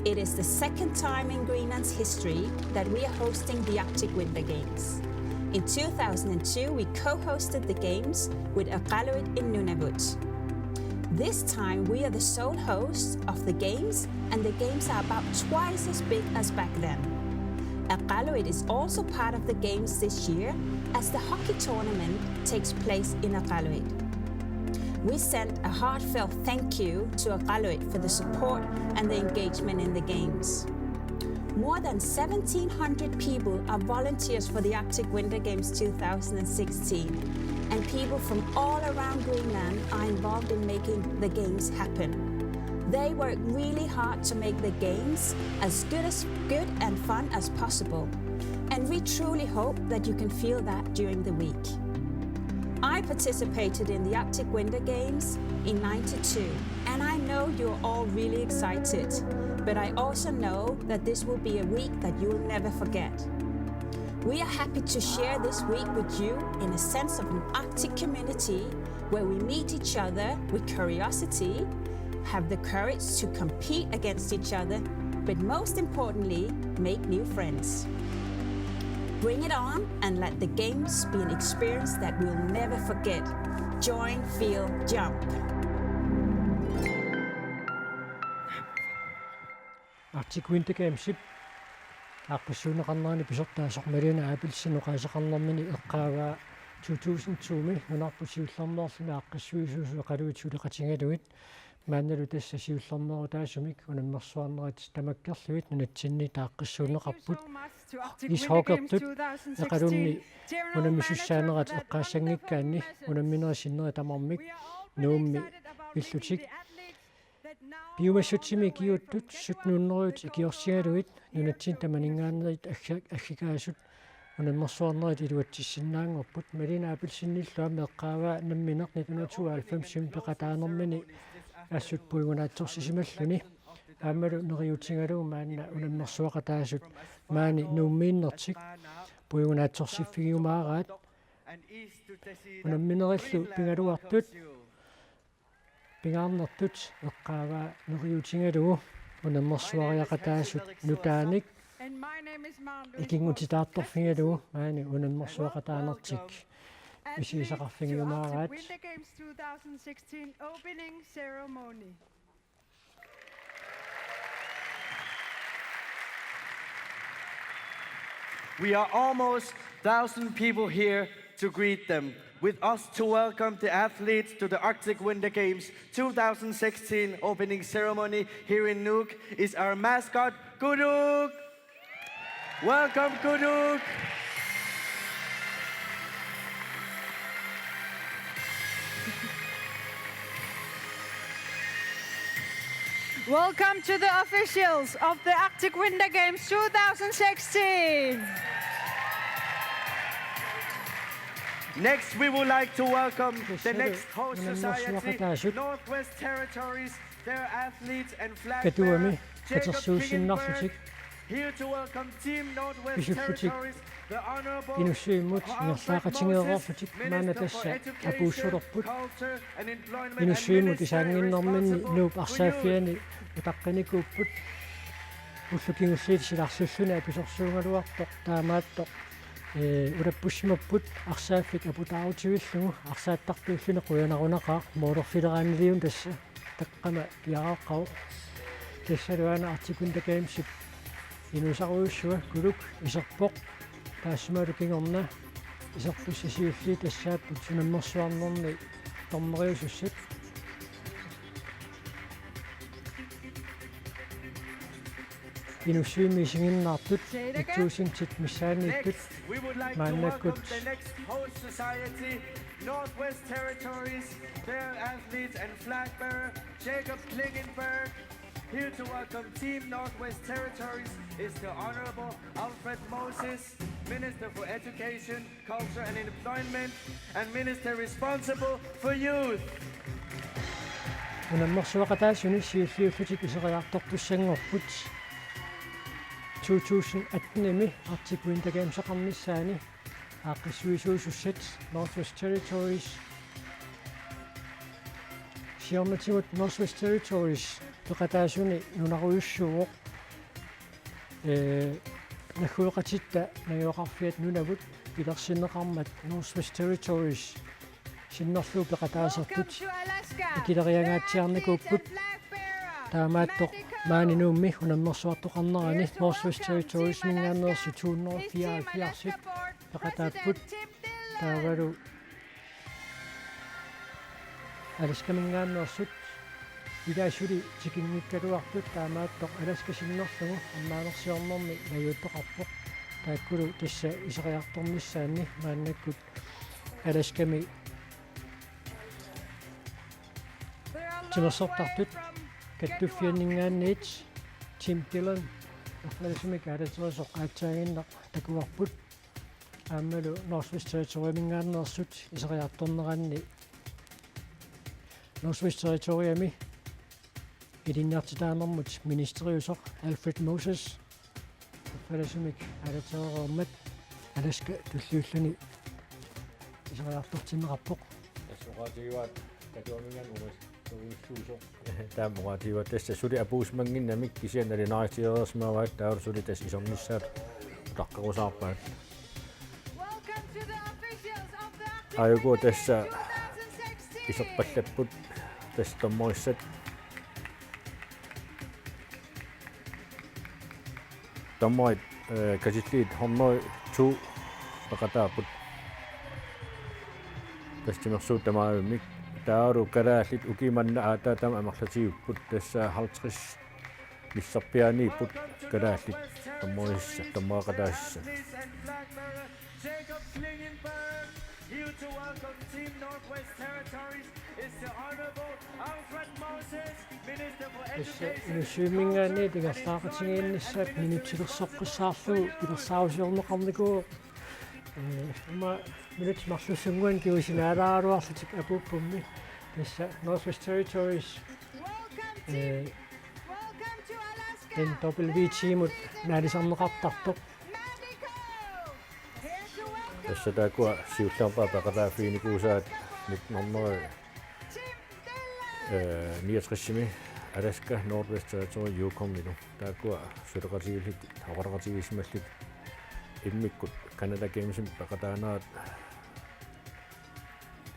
It is the second time in Greenland's history that we are hosting the Arctic Winter Games. In two thousand two, we co-hosted the Games with Iqaluit in Nunavut. This time, we are the sole hosts of the Games, and the Games are about twice as big as back then. Iqaluit is also part of the Games this year, as the hockey tournament takes place in Iqaluit. We send a heartfelt thank you to Iqaluit for the support and the engagement in the Games. More than seventeen hundred people are volunteers for the Arctic Winter Games two thousand sixteen, and people from all around Greenland are involved in making the Games happen. They work really hard to make the Games as good as, good and fun as possible, and we truly hope that you can feel that during the week. I participated in the Arctic Winter Games in ninety-two, and I know you're all really excited, but I also know that this will be a week that you'll never forget. We are happy to share this week with you in a sense of an Arctic community where we meet each other with curiosity, have the courage to compete against each other, but most importantly, make new friends. Bring it on and let the Games be an experience that we'll never forget. Join, feel, jump. Arctic Winter Gamesip aaqqissuunneqarnerani pisortaasoq Malene Abelsen oqaaseqarnermini eqqaavaa to tusind to-mi nunarput siullermeerluni aaqqissuisuusut Iqaluit suleqatigalugit. Maannalu tassa siullermeerutaasumik unammersuarnerit tamakkerlugit nunatsinni aaqqissuunneqarput. Ishockeyertut Iqalunni unammisussaanerat eqqaassanngikkaanni unamminerit sinneri tamarmik Nuummi pillutik. Piumassutsimi ikiuuttut sytten hundrede ikiorsigalugit nunatsinni tamaninngaanniit agga-, aggikaasut unammersuarnerit iluatsissinnaanngorput. Malene Abelsenillu aamma eqqaavaa nammineq nitten hundrede tooghalvfems-imi peqataanermini assut puigunaatsorsisimalluni. Aammalu neriuutigalugu maanna unammersuaqataasut maani Nuummiinnertik puigunaatsorsiffigiumaaraat. Unamminerillu pigaluartut pingaarnertut eqqaavaa neriuutigalugu unammersuariaqataasut nutaanik ikinngutitaartorfigalugu maani unammersuaqataanertik misigisaqarfigiumaaraat. We are almost thousand people here to greet them. With us to welcome the athletes to the Arctic Winter Games two thousand sixteen opening ceremony here in Nuuk is our mascot, Kuruk. Welcome, Kuruk. Welcome to the officials of the Arctic Winter Games two thousand sixteen. Next, we would like to welcome the next host society, Northwest Territories, their athletes and flag bearer, Jacob Klingenberg. Here to welcome Team Northwest Territories, the Honorable Inussivimut ingerlaaqatigeereerlutik maanna tassa apuussulerput. Inussivimut isaannginnerminni Nuup arsaaffiani utaqqinikuupput. Ullut kingulliit silarsulluni apisorsuugaluartoq taamaattoq, ee, ulappussimapput arsaaffik aputaarutivillugu arsaattartuulluni qujanarunaqaaq moolerfileraaniliuna tassa. Taqqama piareeqqavoq. Tassalu aana Arctic Winter Gamesip inuusarujussua Kuruk iserpoq. Taassumaalu kingorna isertussat siulliit tassaapput unammersuarnerni dommeriusussat. Inussivimmi isiginnaartut et tusind missaanniittut maannakkut. Next host society, Northwest Territories, their athletes and flag bearer, Jacob Klingenberg. Here to welcome Team Northwest Territories is the Honorable Alfred Moses, Minister for Education, Culture and Employment, and Minister responsible for youth. Unammersuaqataasuni siulliullutik iseriartortussanngorput to tusind atten-imi Arctic Winter Games-eqarnissaani aaqqissuisuusussat Northwest Territories siornatigut Northwest Territories peqataasuni nunarujussuuvoq. Ee, naggueqatitta najugaqarfiat nunavut pilersinneqarmat Northwest Territories sinnerlugu peqataasartut ikileriangaatsiarnikuupput. Taamaattoq maani Nuummi unammersuartoqarnerani Northwest Territories-iminngaanneersut to hundrede fireoghalvfjerds peqataapput. Taavalu Alaskaminngaanneersut ilaat suli tikinngikkaluartut, taamaattoq Alaska sinnerlugu ammaanersiornermi najuuttoqarpoq. Taakkulu tassa iseriartornissaanni maannakkut Alaskami timersortartut kattuffianninngaanniit Tim Dillon erfallasumik aalaterisoq aatsaaginnaq takuarput. Aammalu Northwest Territory-minngaanneersut iseriartorneranni Northwest Territory-mi ilinniartitaanermut ministeriusoq Alfred Moses erfallasumik aalatereermat Alaska tulliulluni iseriartortinneqarpoq. Tassa oqaatigivaat Katuaminngaanniit uris-, urissuusoq. Taama oqaatigivaat tassa suli apuusimannginnamik kisianni nalunaarutereersimavaat taava suli tassa isornissaat utaqqerusaarpaat. Aajuku tassa iserpallapput tassa dommerissat. Dommerit, eh, katilliit hundrede to peqataapput. Tassa timersuut tamaavimmik. Taavalu kalaallit ukiup manna aatsaat taama amerlatigipput. Tassa halvtreds missarpiaaniipput kalaallit dommerissat, dommereqataasissat. Jacob Klingenberg, here to welcome Team Northwest Territories is the Honorable Alfred Moses, Minister for Education, Culture and Employment. Tassa Inussivimminngaanniit ingerlaaqatigiinnissaat minutsilersoqqissaarlugu pilersaarusiorneqarnikuuvoq. Ee, ima minutsit marlussunnguanni kingusinnaalaaraluarlutik apuuppummi. Tassa Northwest Territories, ee, N W T-mut naalisarneqartartoq. Tassa taakkua siullerpaat peqataaffiginikuusaat nitten hundrede, eh, niogtres-imi Alaska Northwest Territory Yukonilu. Taakkua suleqatigiillutik, oqaloqatigiissimallutik immikkut Canada Games-imi peqataanerat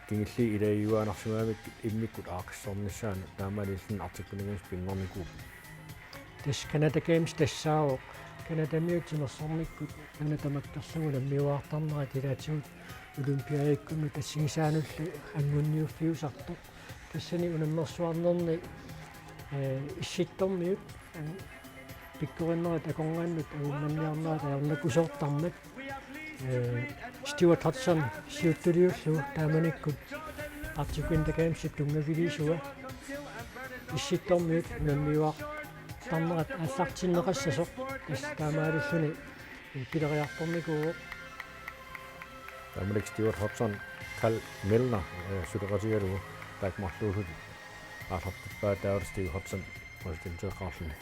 kingulliit ilagiuaannarsimagamikkit immikkut aaqqissornissaannut taamaalilluni Arctic Winter Games pinngornikuupput. Tassa Canada Games tassaavoq Canadamiut timersornikkut nuna tamakkerlugu unammiuaartarnerat ilaatigut olympiadekkunni assigisaanullu angunniuffiusartoq. Tassani unammersuarnerni, eh, Issittormiut, eh, pikkorinnerit akornanniit angummanniarnerat ajornakusoortarmat. Eh, Stewart Hodson siuttuliullugu taamanikkut Arctic Winter Gamesip tunngaviliisua Issittormiut unammiuaartarnerat aallartinneqassasoq, tassa taamaalilluni, eh, pileriartornikuuvoq. Taamanikkut Stewart Hodson, Cal Milner, eh, suleqatigalugu taakku marluullutik aallartippaat, taava Steve Hodson præsidenteqarluni.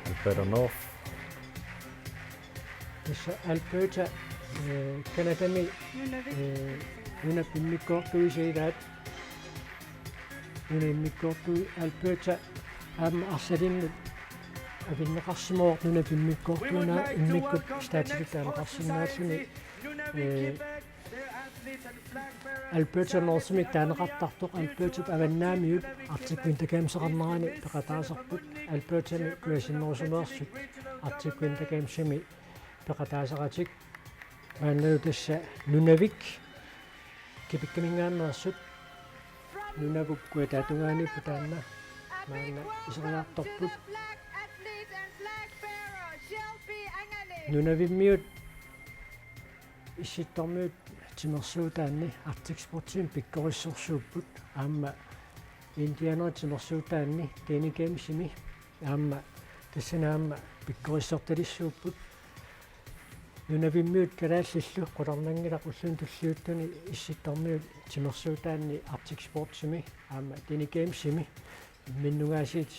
Alberta North. Tassa Alberta, eh, Canadami, eh, nunap immikkoortuisa ilaat. Nunap immikkoortui Alberta aamma arsalinnut avinneqarsimavoq, nunap immikkoortuinera immikkut staatsiluttuineqarsinnaalluni, eh, Alberta Northimik taaneqartartoq Albertap avannaamiut Arctic Winter Gamesseqarnerani peqataasarput. Albertami kujasinnerusumeersut Arctic Winter Gamesimi peqataasaratik. Maannalu tassa Nunavik Quebeciminngaanneersut. Nunavut kujataatungaaniipput taanna maanna iseriartorput. Nunavimmiut Issittormiut timersuutaanni Arctic Sportsimi pikkorissorsuupput, aamma Indianera timersuutaanni Danish Gamesimi aamma tassani aamma pikkorissortalissuupput. Nunavimmiut kalaallillu qularnanngilaq ulluni tulliuttuni Issittormiut timersuutaanni Arctic Sportsimi aamma Danish Gamesimi imminnungaasiit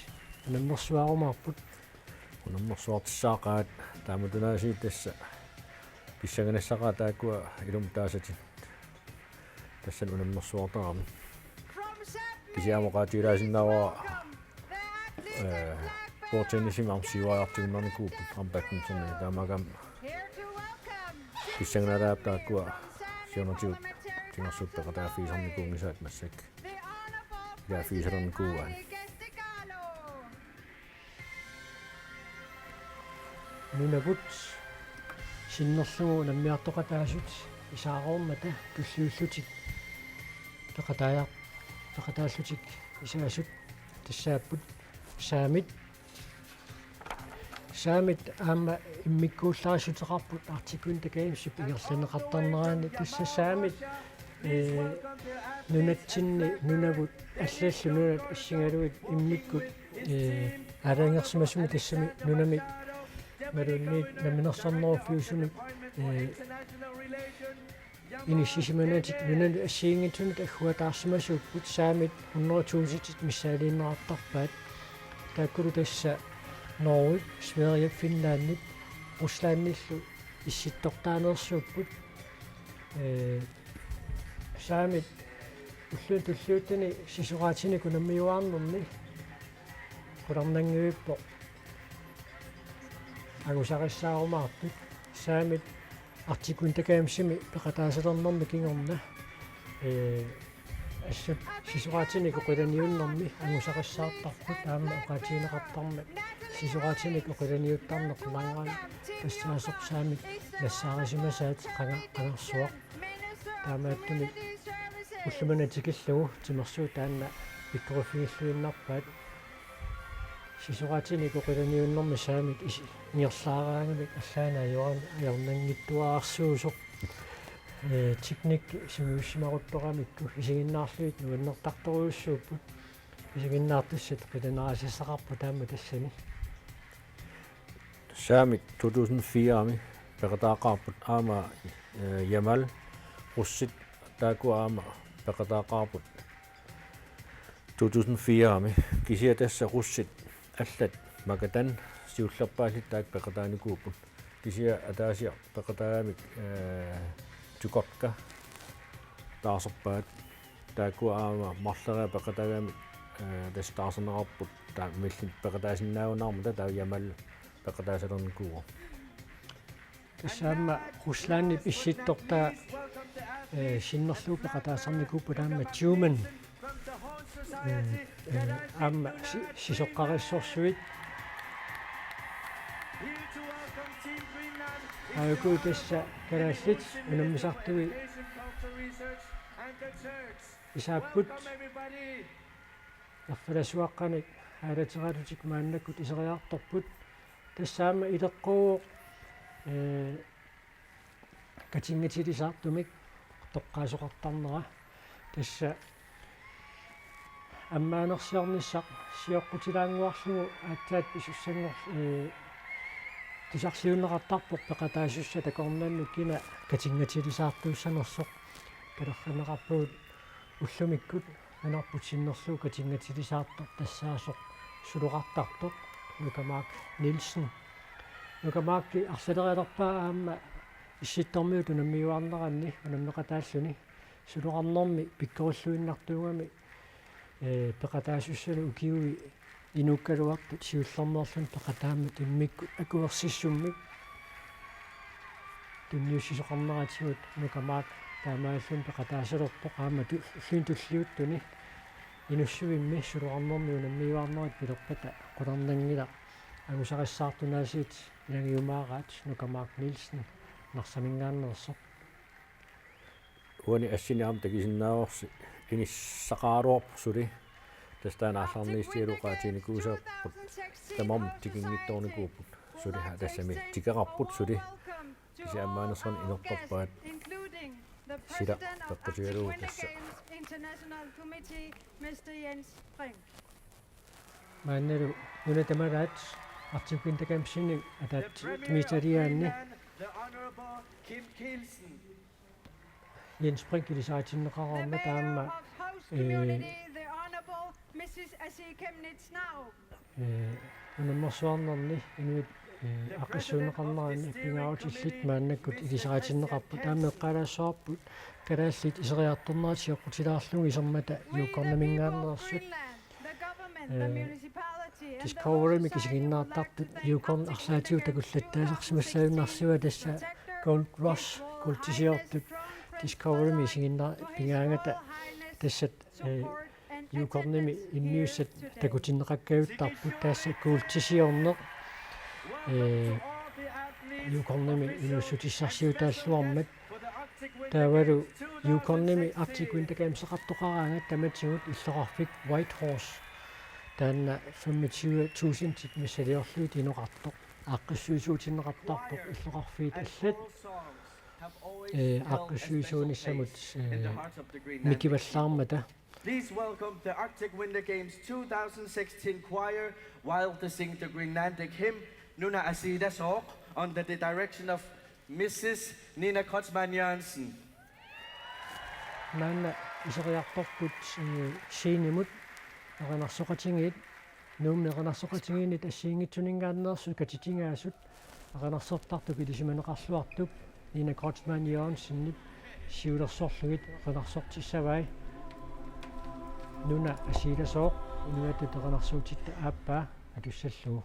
unammersuarumaarput. Unammersuartissaaqaat, taamatunaasiit tassa pissanganassaqaat taakkua ilumut taasatit. Tassani unammersuartaramik. Kisianni aamma oqaatigilaasinnaavara, eh, bordtennisimi aamma siuariartinnarnikuupput, aamma badmintonimi, taamaakkaami pissanganalaarput taakkua siornatigut timersuutit peqataaffigisarnikuunngisaat massakkut. Ja, fiisalernikuuaat. Nunavut sinnerlugu unammiartoqataasut isaaroormata tulliullutik peqataaja-, peqataallutik isaasut tassaapput saamit. Saamit aamma immikkuullarissutissaqarput Arctic Winter Gamesip ingerlanneqartarnerani, tassa saamit, ee, nunatsinni Nunavut allallu nunat assigalugit immikkut, ee, aalajangersimasumik tassami nunamik imaluunniit namminersorneruffiusumik, ee, inissisimanatik nunanut assigiinngitsunut agguataarsimasuupput, saamit hundrede tusind missaaliinnartarpaat. Taakkulu tassa Norge, Sverige, Finlandip Ruslandillu issittortaaneersuupput. Ee, saamit ulluni tulliuttuni sisoraatinik unammiuaarnermi qularnanngivippoq angusaqassaarumaartut. Saamit Arctic Winter Gamesimi peqataasalernermi kingorna, ee, assut sisoraatinik oqilaniunnermi angusaqassaartarput, aamma oqaatigineqartarmat sisoraatinik oqilaniuttarneq langrenn tassaasoq saamit nassaarisimasaat qanga-, qangarsuaq. Taamaattumik ullumimut tikillugu timersuut taanna pikkoriffigiilluinnarpaat. Sisoraatinik oqilaniunnermi saamit is-, ingerlaaraangamik allaanut ajornanngittuararsuusoq. Ee, teknik sungiussimaruttoramikku isiginnaarlugit nuannertartorujussuupput. Isiginnaartussat qilanerisassaqarput taama tassani. Saamit to tusind fire-mi peqataaqaarput aamma, ee, Jamal, russit taakku aamma peqataaqaarput to tusind fire-mi. Kisianni tassa russit allat Magadan siullerpaallit taakku peqataanikuupput. Kisianni ataasiaq peqataagamik, ee, Chukotka taarserpaat. Taakku aamma marloriarlutik peqataagamik, ee, tassa taarserneqarput, taava millit peqataasinnaagunarmata taava Jamal peqataasalernikuuvoq. Tassa aamma Ruslandip issittortaa, ee, sinnerlugu peqataasarnikuupput aamma Tjumen. Ee, ee, aamma si-, sisoqqarissorsuit. Aajuku tassa kalaallit unammisartui isaapput. Erfalasuaqqanik aalateraalutik maannakkut iseriartorput. Tassa aamma ileqquuvoq, ee, katinngatilisartumik toqqaasoqartarnera. Tassa ammaanersiornissaq sioqqutilaannguarlugu aatsaat pisussanngor-, ee, tusarliunneqartarpoq peqataasussat akornannut kina katinngatilisartuussanersoq. Kalerrinneqarpugut ullumikkut nunarput sinnerlugu katinngatilisartoq tassaasoq suloqartartoq Nuka Mark Nielsen. Nuka Mark arlalerialerpaa aamma Issittormiut unammiuaarneranni unammeqataalluni. Suloqarnermi pikkorilluinnartuugami, ee, peqataasussalu ukiui inuukkaluartut siullermeerluni peqataammat immikkut akuersissummik tunniussisoqarneratigut Nuka Mark Taamaalilluni peqataasalerpoq aamma tu-, ulluni tulliuttuni Inussivimmi suloqarnermi unammiuaarnerit pilerpata qularnanngilaq angusarissaartunaasiit ilagiumaaraat Nuka Mark Nielsen Narsaminngaanneersoq. Uani assini aamma takusinnaavarsi inissaqaraluarpoq suli. Tassa taanna aallarniissigalugu oqaatiginikuusaapput. Tamarmik tikinngitsoornikuupput suli, aa, tassami tikeqarput suli. Kisianni ammaanersorneq inertorpaat sila peqqutigalugu tassa. Maannalu una tamalaat Arctic Winter Gamesini ataatsimiititaliaanni Jens Brink ilisaritinneqaraarmat aamma, ee, ee, unammersuarnerni inuit, ee, aaqqissuunneqarneranni pingaarutillit maannakkut ilisaritinneqarput. Aamma eqqaalassavarput kalaallit iseriartornerat sioqqutilaarlugu isermata Yukoniminngaanneersut. Ee, Discoverymi isiginnaartartut Yukon arlaatigut takullattaasarsimassagunarsivoq, tassa Gold Rush, kuultisiortut Discoverymi isiginnaartut pigaangata, tassa, ee, Yukonimi immiussat takutinneqakkajuttarput, tassa kuultisiorneq, ee, Yukonimi inuussutissarsiutaalluarmat. Taavalu Yukonimi Arctic Winter Gameseqartoqaraangat tamatigut illoqarfik Whitehorse. Taanna femogtyve tusindit missiliorlugit inoqartoq. Aaqqissuisuutinneqartarpoq illoqarfiit allat, ee, aaqqissuisuunissamut, ee, mikivallaarmata. Please welcome the Arctic Winter Games two thousand sixteen choir while to sing the Greenlandic hymn, Nuna Asiilasooq, under the direction of Missus Nina Kreutzmann Jørgensen. Maanna iseriartorput, ee, scenemut erinarsoqatigiit, Nuummi erinarsoqatigiinnit assigiinngitsuninngaanneersut katitigaasut erinarsortartup ilisimaneqarluartup Nina Kreutzmann Jørgensenip siulersorlugit erinarsortissavai. Nuna Asiilasooq, inuiattut erinarsuutitta aappaa atussallugu.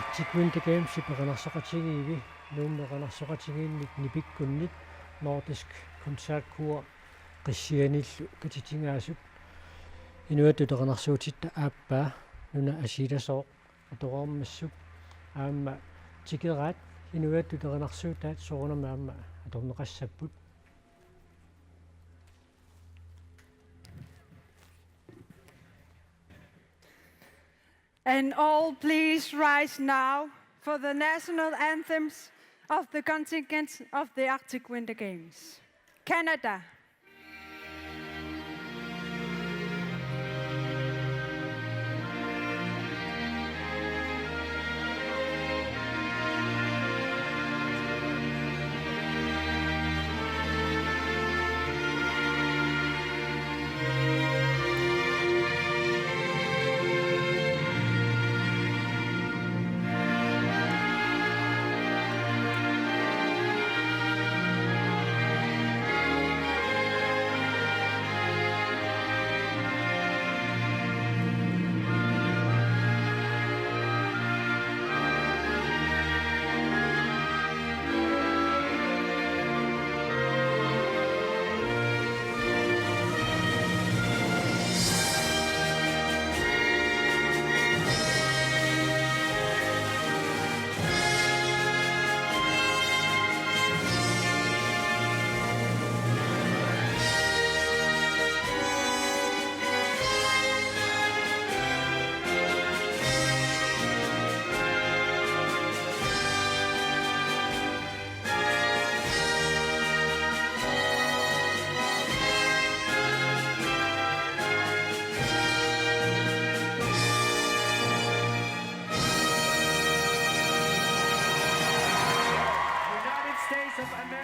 Arctic Winter Games erinarsoqatigiivi Nuummi erinarsoqatigiinnit nipikkunnit Nordisk Koncertkor Qissianillu katitigaasut inuiattut erinarsuutitta aappaa nuna asiilasooq atoreermassuk aamma tikeraat inuiattut erinarsuutaat soorunami aamma atorneqassapput. And all please rise now for the national anthems of the contingent of the Arctic Winter Games. Canada.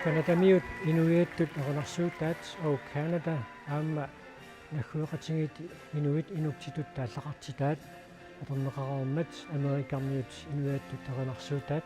Canadamiut inuiattut erinarsuutaat O Canada aamma naggueqatigiit inuit inuktitut taallaqartitaat atorneqareermat Amerikamiut inuiattut erinarsuutaat.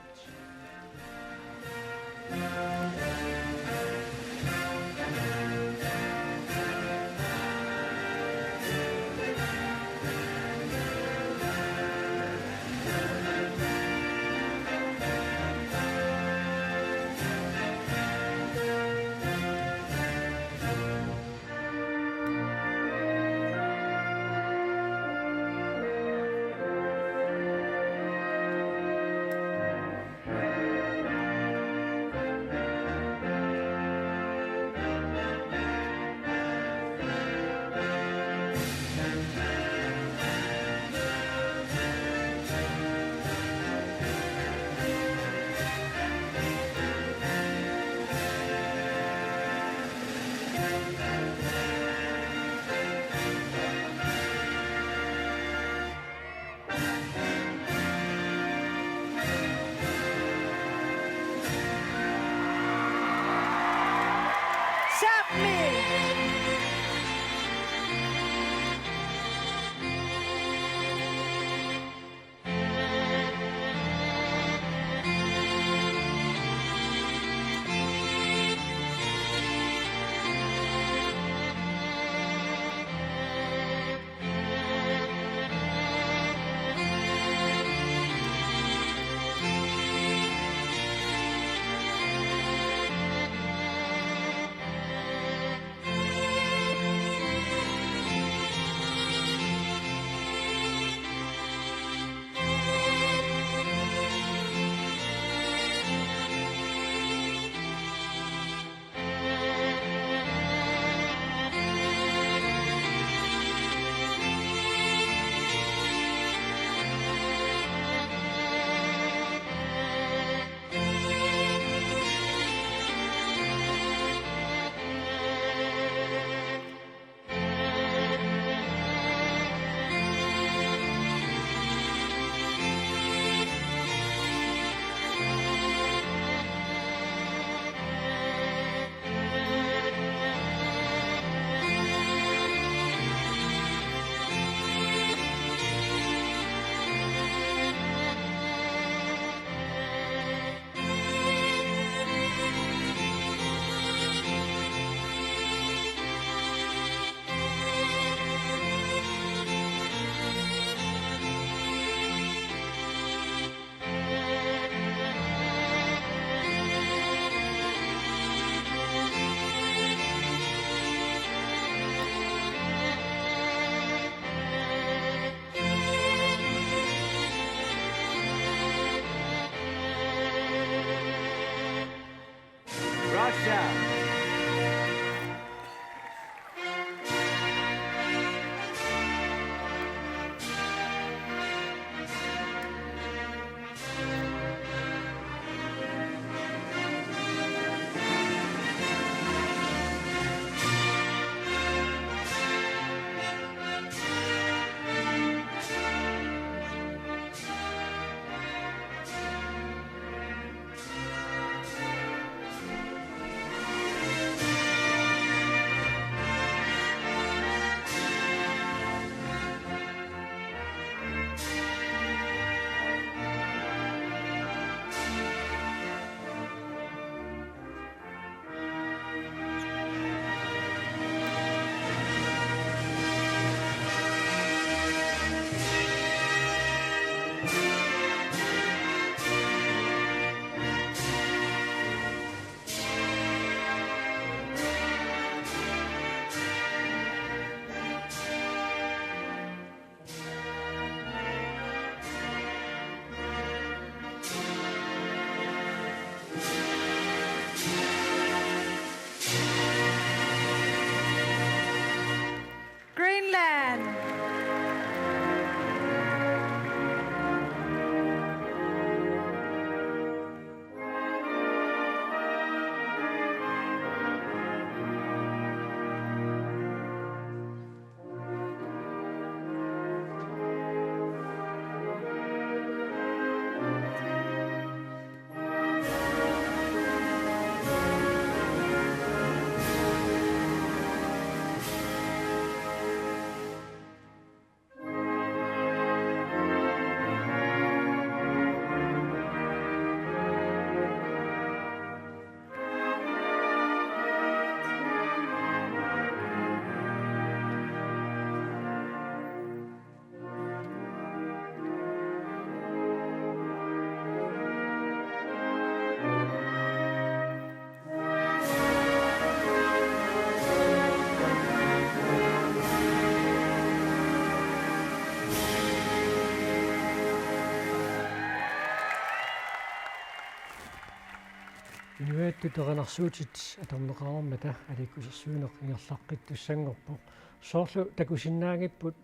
tuterinarsuutit atorneqarmata aliikkusersuineq ingerlaqqittussanngorpoq. Soorlu takusinnaagipput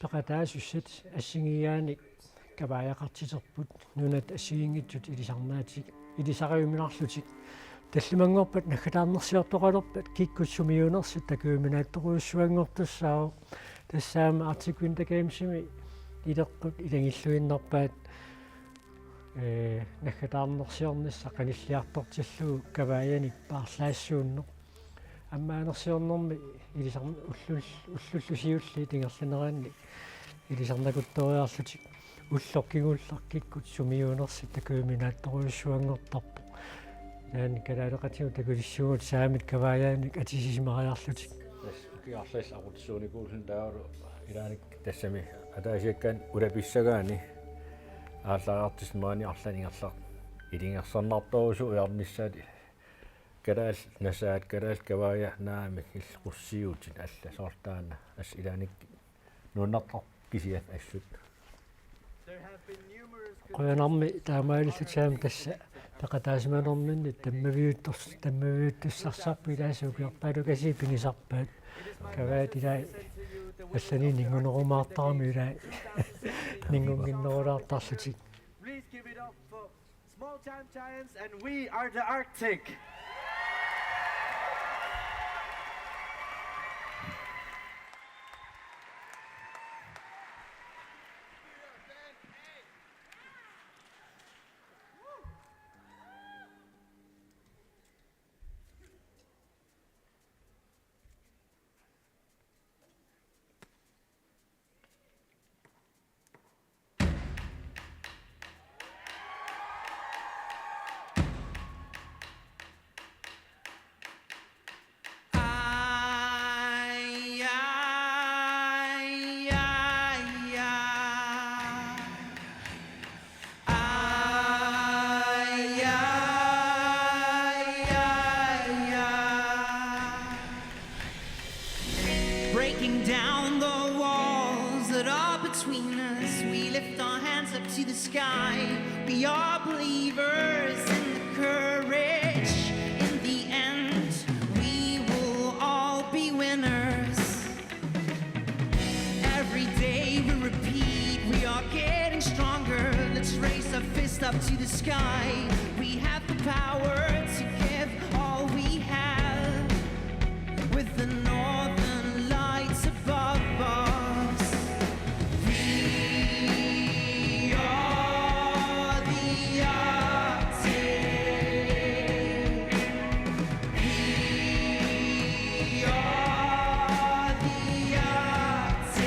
peqataasussat assigiiaanik kavaajaqartiterput nunat assigiinngitsut ilisarnaatik, ilisariuminarlutik. Tallimanngorpat naggataarnersiortoqalerpat kikkut sumiuunersut takujuminaattorujussuanngortussaavoq. Tassaammat Arctic Winter Gamesimi ileqqut ilagilluinnarpaat, ee, naggataarnersiornissaq qanilliartortillugu kavaajanik paarlaassuunneq. Ammaanersiornermi ilisarn-, ullul-, ullullu siulliit ingerlaneranni ilisarnakuttoriarlutik ulloq kingulleq kikkut sumiuunersut takujuminaattorujussuanngortarpoq. Taanna kalaaleqatigut takutissuugut saamit kavaajaanik atisisimariarlutik. Tassa ukiarlis aqutsuunikuullun taavalu ilaanni tassami ataasiakkaani ulapissagaanni aallariartussat maani arlaanni ingerlaq-, ilungersunartorujussuuvoq ujarnissaat. Kalaallit nasaat, kalaallit kavaajat naamik, illit qussiutit, alla soorlu taanna assut ilaanni nuannertarpoq kisianni assut. Qujanarmi taamaalillutit aamma tassa peqataasimanerminni tammaviuttors-, tammaviuttussarsarput, ilaasa ukiorpaaluit pigisarpaat. Kavaajat ilaat allanik ninngunerumaartaramik ilaat ninngunnginnerulaartarlutik. Small Time Giants and We Are the Arctic. Breaking down the walls that are between us, we lift our hands up to the sky. We are believers in the courage. In the end, we will all be winners. Every day we repeat, we are getting stronger. Let's raise our fist up to the sky. We have the power to give all we have. With the northern lights above us, we are the Arctic. We are the Arctic.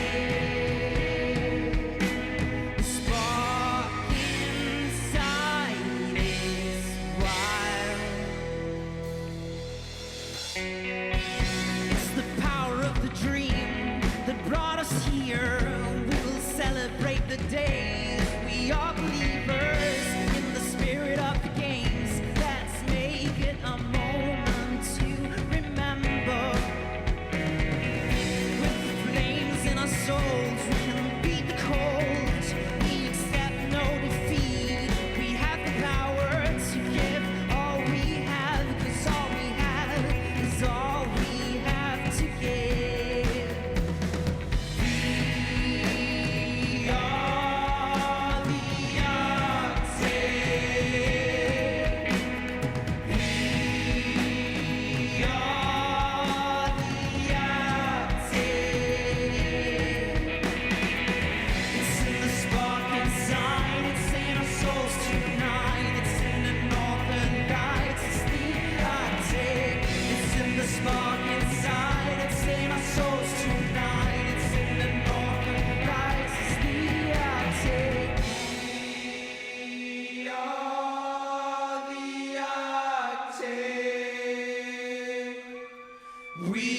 The spark inside is wild. It's the power of the dream that brought us here. We will celebrate the day. We are believers in the spirit of the games. Let's make it a moment to remember. With the flames in our souls, we can beat the cold. We accept no defeat. We have the power to give all we have, 'cause all we have is all we have to give. We are the Arctic. We are the Arctic. It's in the spark inside, it's in our souls tonight, it's in the northern lights, it's the Arctic. It's in the spark inside, it's in our souls tonight, it's in the northern lights, it's the Arctic. We are the Arctic. We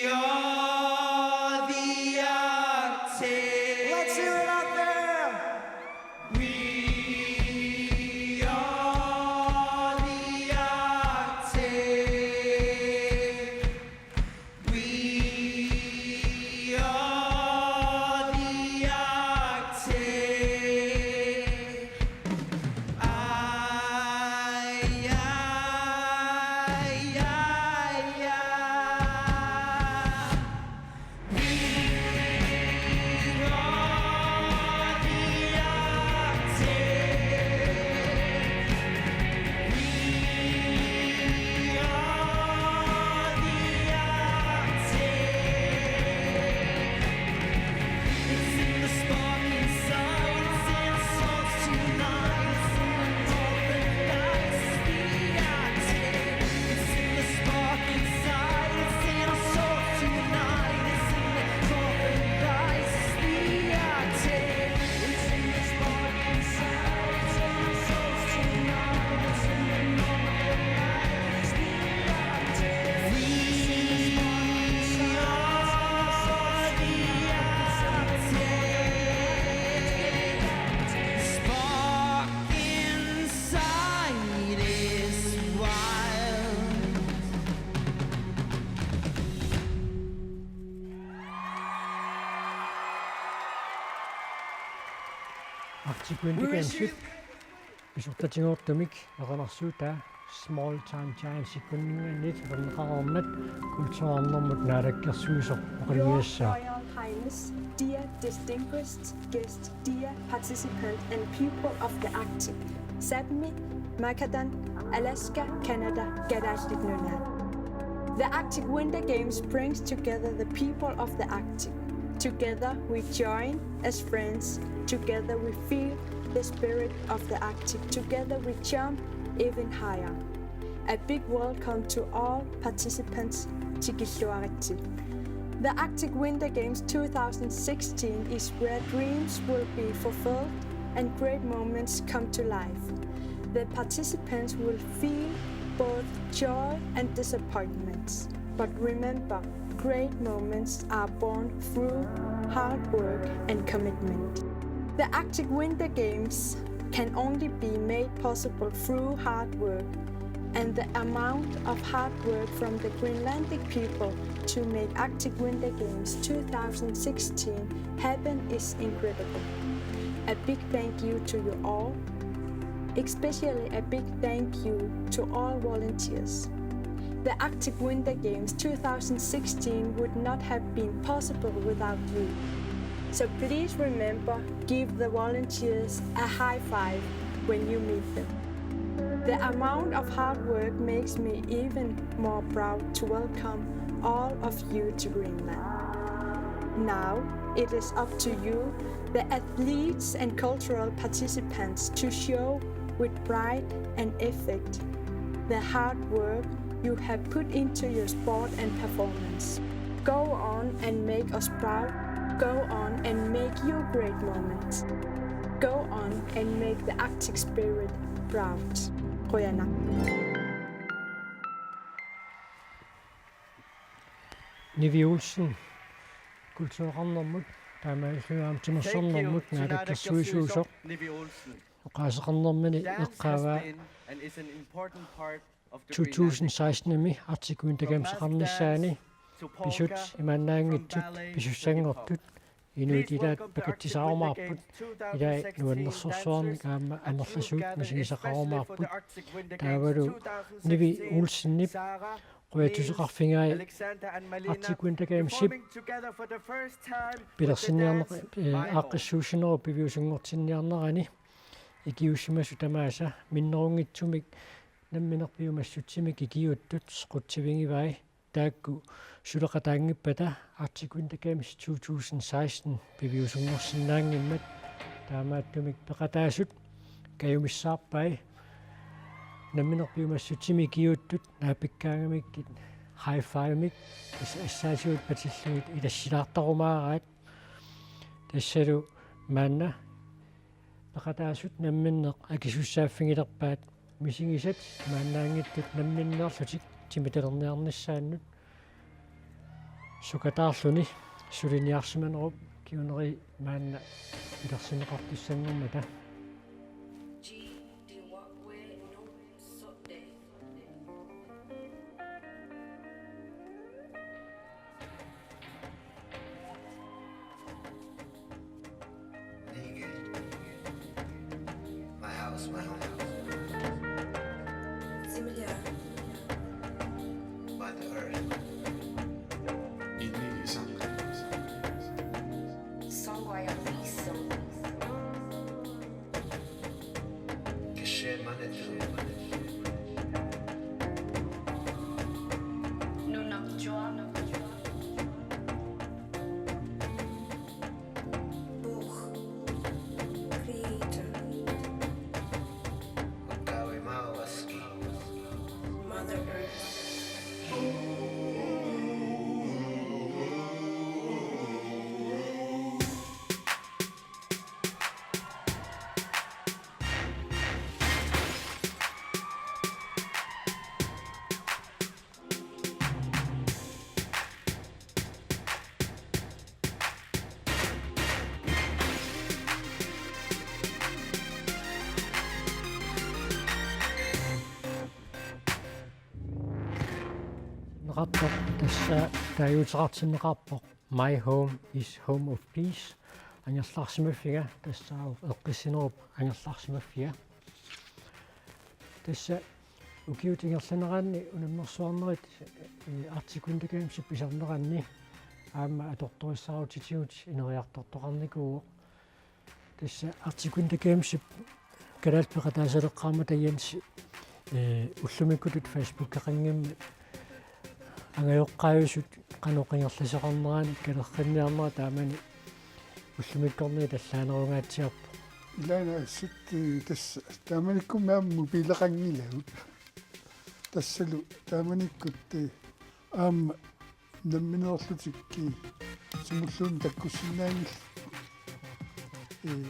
are the Arctic. Let's hear it out there. We are the Arctic. We are the Arctic. I Arctic Winter Gamesit pisortatigoortumik erinarsuutaa Small Time Giantsikkunninngaanniit erinaqareermat Kulturarnermut Naalakkersuisoq oqalugiassaaq. Your Royal Highness, dear distinguished guests, dear participants and people of the Arctic, Sapmi, Magadan, Alaska, Canada, Kalaallit Nunaat. The Arctic Winter Games brings together the people of the Arctic. Together we join as friends. Together we feel the spirit of the Arctic. Together we jump even higher. A big welcome to all participants. Tikilluaritsi. The Arctic Winter Games two thousand sixteen is where dreams will be fulfilled and great moments come to life. The participants will feel both joy and disappointments. But remember, great moments are born through hard work and commitment. The Arctic Winter Games can only be made possible through hard work, and the amount of hard work from the Greenlandic people to make Arctic Winter Games two thousand sixteen happen is incredible. A big thank you to you all, especially a big thank you to all volunteers. The Arctic Winter Games two thousand sixteen would not have been possible without you. So please remember, give the volunteers a high five when you meet them. The amount of hard work makes me even more proud to welcome all of you to Greenland. Now it is up to you, the athletes and cultural participants, to show with pride and effect the hard work you have put into your sport and performance. Go on and make us proud. Go on and make your great moments. Go on and make the Arctic spirit proud. Qujanaq. Nivi Olsen, kultureqarnermut taamaalilluni aamma timersornermut naalakkersuisuusoq. Oqaaseqarnermini eqqaavaa two thousand sixteen-imi Arctic Winter Games-eqarnissaani pisut imaannaanngitsut pisussanngortut inuit ilaat pakatsisaarumaarput, ilaat nuannersorsuarnik aamma amerlasuut misigisaqarumaarput. Taavalu Nivi Olsenip qujatussuseqarfigai Arctic Winter Games-ip pilersinniarneq-, eh, aaqqissuussinerup piviusunngortinniarnerani ikiuussimasut tamaasa minnerunngitsumik nammineq piumassutsimik ikiuuttut qutsivigivai. Taakku suleqataanngippata Arctic Winter Games two thousand sixteen piviusunngorsinnaanngimmat, taamaattumik peqataasut kajumissaarpai. Nammineq piumassutsimik ikiuuttut naapikkaangamikkit high five-mik is-, assaasigut patillugit ilassilaartarumaaraat. Tassalu maanna peqataasut namminneq akisussaaffigilerpaat, misigisat imaannaanngitsut namminneerlutik timitalerniarnissaannut sukataarluni suliniarsimanerup kinguneri maanna pilersinneqartussanngormata. My house, my home. Земля. Mother Earth. Ini isang. Songwaya Riso. Keshe Manitou. Nunarsuaq. Buh. Creator. Ukawi Mawaski. Mother Earth. Neqarpoq tassa taaguuteqartinneqarpoq My Home is Home of Peace. angerlarsimaffiga, tassaavoq eqqissinerup angerlarsimaffiga. Tassa ukiut ingerlaneranni unammersuarnerit, eh, Arctic Winter Gamesip pisarneranni aamma atortorissaarutitigut ineriartortoqarnikuuvoq. Tassa Arctic Winter Gamesip Kalaallit Peqataasaleqqaarmata Jens, eh, ullumikkutut Facebookeqanngimmat angajoqqaajusut qanoq ingerlasoqarnerani kalerrinniarnera taamani ullumikkorneri tallaanerungaatsiarpoq. Ilaana assut, eh, tassa taamanikkummi aamma mobileqanngilagut. Tassalu taamanikkut, eh, aamma nammineerlutik, eh, sumulluunniit takkussinnaanngillat, eh,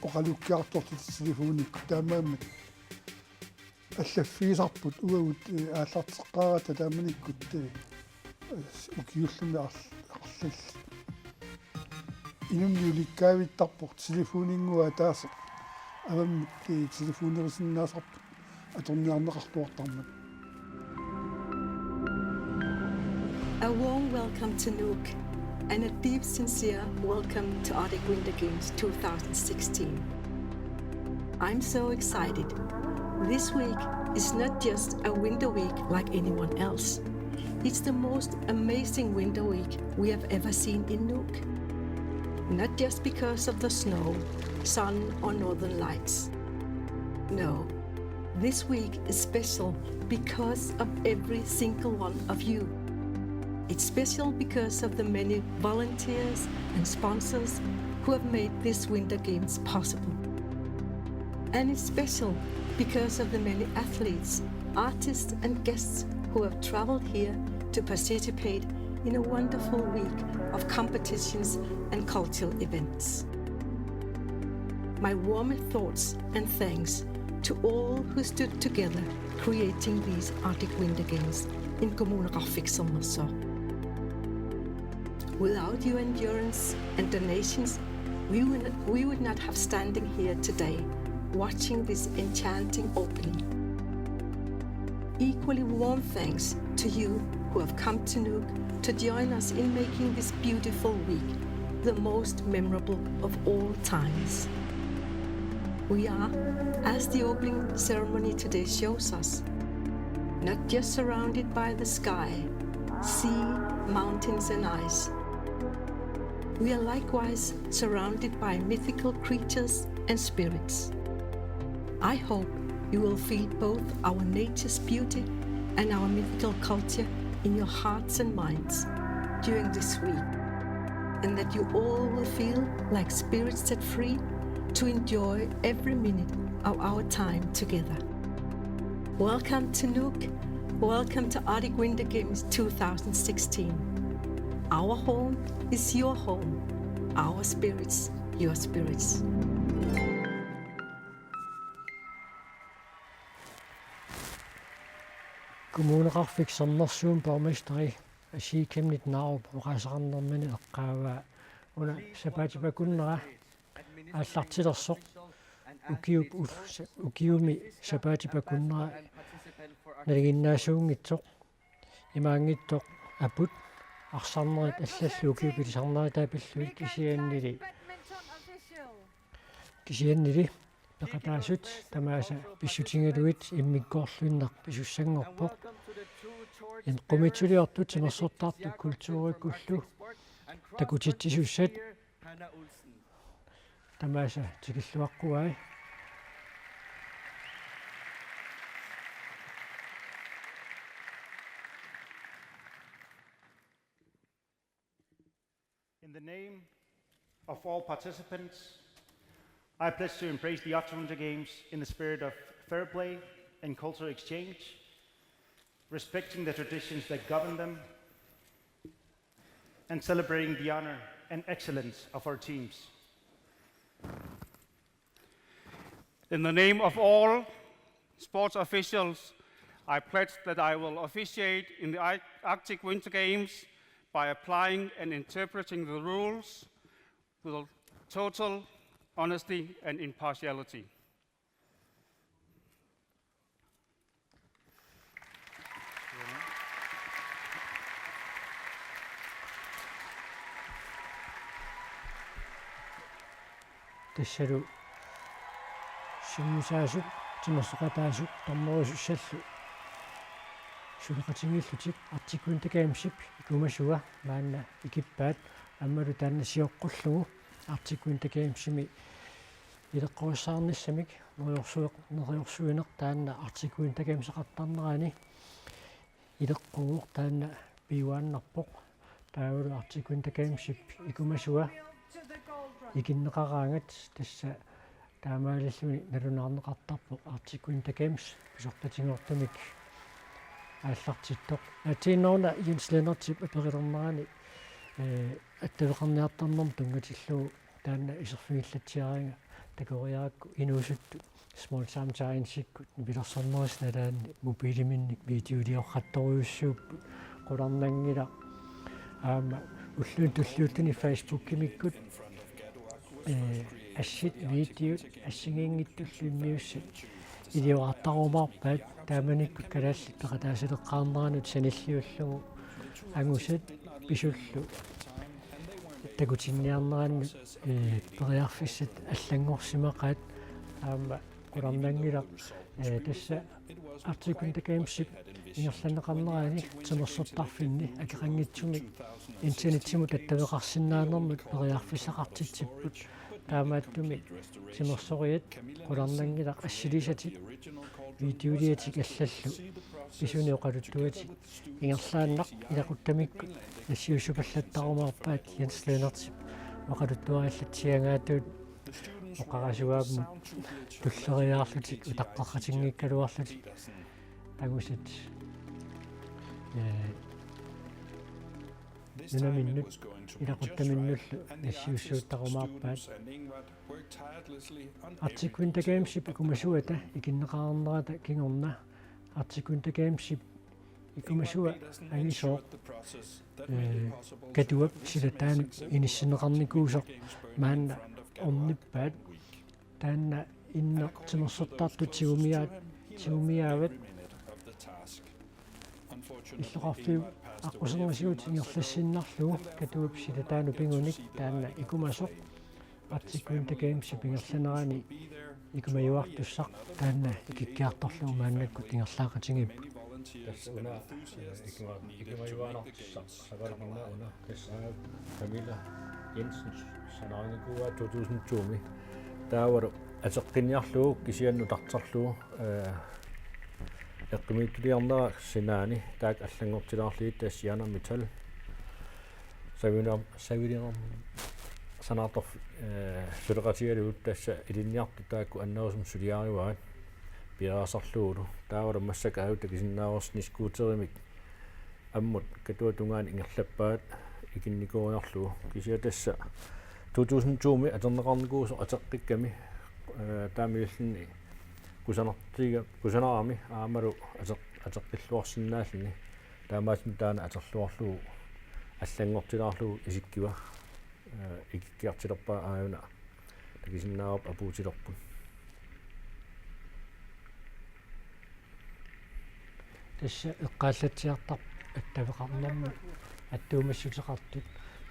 oqalukkiartorlutik telefonikkut taamaammat allaffigisarput uagut, eh, aallarteqqaaratta taamanikkut, eh, ukiullumi arl-, arlallit. Inunnik ulikkaavittarpoq telefoninnguaq ataaseq. Avammut, eh, telefonerisinnaasarput atorniarneqarluartarmat. A warm welcome to Nuuk and a deep, sincere welcome to Arctic Winter Games two thousand sixteen. I'm so excited. This week is not just a winter week like anyone else. It's the most amazing winter week we have ever seen in Nuuk. Not just because of the snow, sun, or northern lights. No, this week is special because of every single one of you. It's special because of the many volunteers and sponsors who have made this Winter Games possible. And it's special because of the many athletes, artists, and guests who have traveled here to participate in a wonderful week of competitions and cultural events. My warmest thoughts and thanks to all who stood together creating these Arctic Winter Games in Kommuneqarfik Sermersooq. Without your endurance and donations, we would, we would not have standing here today watching this enchanting opening. Equally warm thanks to you who have come to Nuuk to join us in making this beautiful week the most memorable of all times. We are, as the opening ceremony today shows us, not just surrounded by the sky, sea, mountains, and ice. We are likewise surrounded by mythical creatures and spirits. I hope you will feel both our nature's beauty and our mythical culture in your hearts and minds during this week, and that you all will feel like spirits set free to enjoy every minute of our time together. Welcome to Nuuk. Welcome to Arctic Winter Games two thousand sixteen. Our home is your home. Our spirits, your spirits. Kommuneqarfik Sermersuumi borgmesteri Asii Chemnitz Narup oqaaseqarnermini eqqaavaa una sapaatip akunnera aallartilersoq ukiup ul-, ukiumi sapaatip akunnera nalinginnaasuunngitsoq, imaanngitsoq aput arsarnerit allallu ukiut pilisarnerata pillugit kisiannili, kisiannili peqataasut tamaasa pissutigalugit immikkoorluinnaq pisussanngorpoq. Eqqumiitsuliortut timersortartut kulturikkullu takutitsisussat tamaasa tikilluaqquai. In the name of all participants, I pledge to embrace the Arctic Winter Games in the spirit of fair play and cultural exchange, respecting the traditions that govern them, and celebrating the honor and excellence of our teams. In the name of all sports officials, I pledge that I will officiate in the Ar-, Arctic Winter Games by applying and interpreting the rules with total honesty and impartiality. Tassalu sungiusaasut timersoqataasut tormorusussallu suleqatigiillutik Arctic Winter Gamesip ikumasua maanna ikippaat, aammalu taanna sioqqullugu Arctic Winter Gamesimi ileqqorissaarnissamik neriorsueq-, neriorsuineq taanna Arctic Winter Gameseqartarnerani ileqquuvoq, taanna piuaannarpoq. Taavalu Arctic Winter Gamesip ikumasua ikinneqaraangat tassa taamaalilluni nalunaarneqartarpoq Arctic Winter Games pisortatigoortumik aallartittoq. Naatsiinnaruna Jens Lennertip aperilernerani, eh, attaveqarniartarnermut tunngatillugu taanna iserfigillatsiariga takoriarakku inuusuttut Small Time Giantsikkut nipilersornerisa nalaanni mobiiliminnik videoliorrattorujussuupput. Qularnanngilaq aamma ulluni tulliuttuni Facebookimikkut, eh, assit videot assigiinngitsullu immiussat iliorartarumaarpaat, taamanikkut kalaallit peqataasaleqqaarneranut sanilliullugu angusat pisullu takutinniarnerannut, eh, periarfissat allanngorsimaqaat. Aamma qularnanngilaq, eh, tassa Arctic Winter Gamesip ingerlanneqarnerani timersortarfinni akeqanngitsumik internetsimut attaveqarsinnaanermut periarfissaqartitsipput. Taamaattumik timersoriat qularnanngilaq assilisatik videoliatik allallu pisuni oqaluttuatik ingerlaannaq ilaquttamikkut nassiussupallattarumaarpaat. Jens Lennertip oqaluttuarillatsiagaatut oqarasuaammut tulleriiaarlutik utaqqeqatinngikkaluarlutik angusat, eh, nunaminnut ilaquttaminnullu nassiussuuttarumaarpaat. Arctic Winter Gamesip ikumasuata ikinneqarnerata kingorna Arctic Winter Gamesip ikumasua angisooq, eh, Katuap silataanut inissinneqarnikuusoq maanna ornippaat. Taanna inneq timersortartut tigumiaat-, tigumiaavat. Illoqarfiup aqqusernisigut ingerlassinnarlugu Katuap silataanut pigunik taanna ikumasoq Arctic Winter Gamesip ingerlanerani ikumajuartussaq taanna ikikkiartorlugu maannakkut ingerlaaqatigiipput. Tassa una, eh, ikima-, ikimajuaannartussaq savalimma una tassa Camilla Jensen sanaarinikuuaa to tusind to-mi. Taavalu ateqqinniarlugu kisianni nutarterlugu, eh, eqqumiitsuliornera sinaani taakku allanngortilaarlugit tassa Siana Metal. Savina-, Saviliram sanaartorf-, eh, suleqatigalugit tassa ilinniartut taakku annerusumik suliarivaat piareersarlugulu. Taavalu massakkut aajuna takusinnaavarsi snescooterimik ammut Katuap tungaanut ingerlappaat ikinnikuuiarlugu. Kisianni tassa to tusind to-mi atorneqarnikuusoq ateqqikkami, eh, taamaalilluni kusanartiga-, kusanarami aammalu ateq-, ateqqilluarsinnaalluni. Taamaattumik taanna atorluarlugu allanngortilaarlugu isikkiva, eh, ikikkiartulerpaa aajuna takusinnaavarput apuutilerput. Tassa eqqaallatsiartarpoq attaveqarnermut attuumassuteqartut.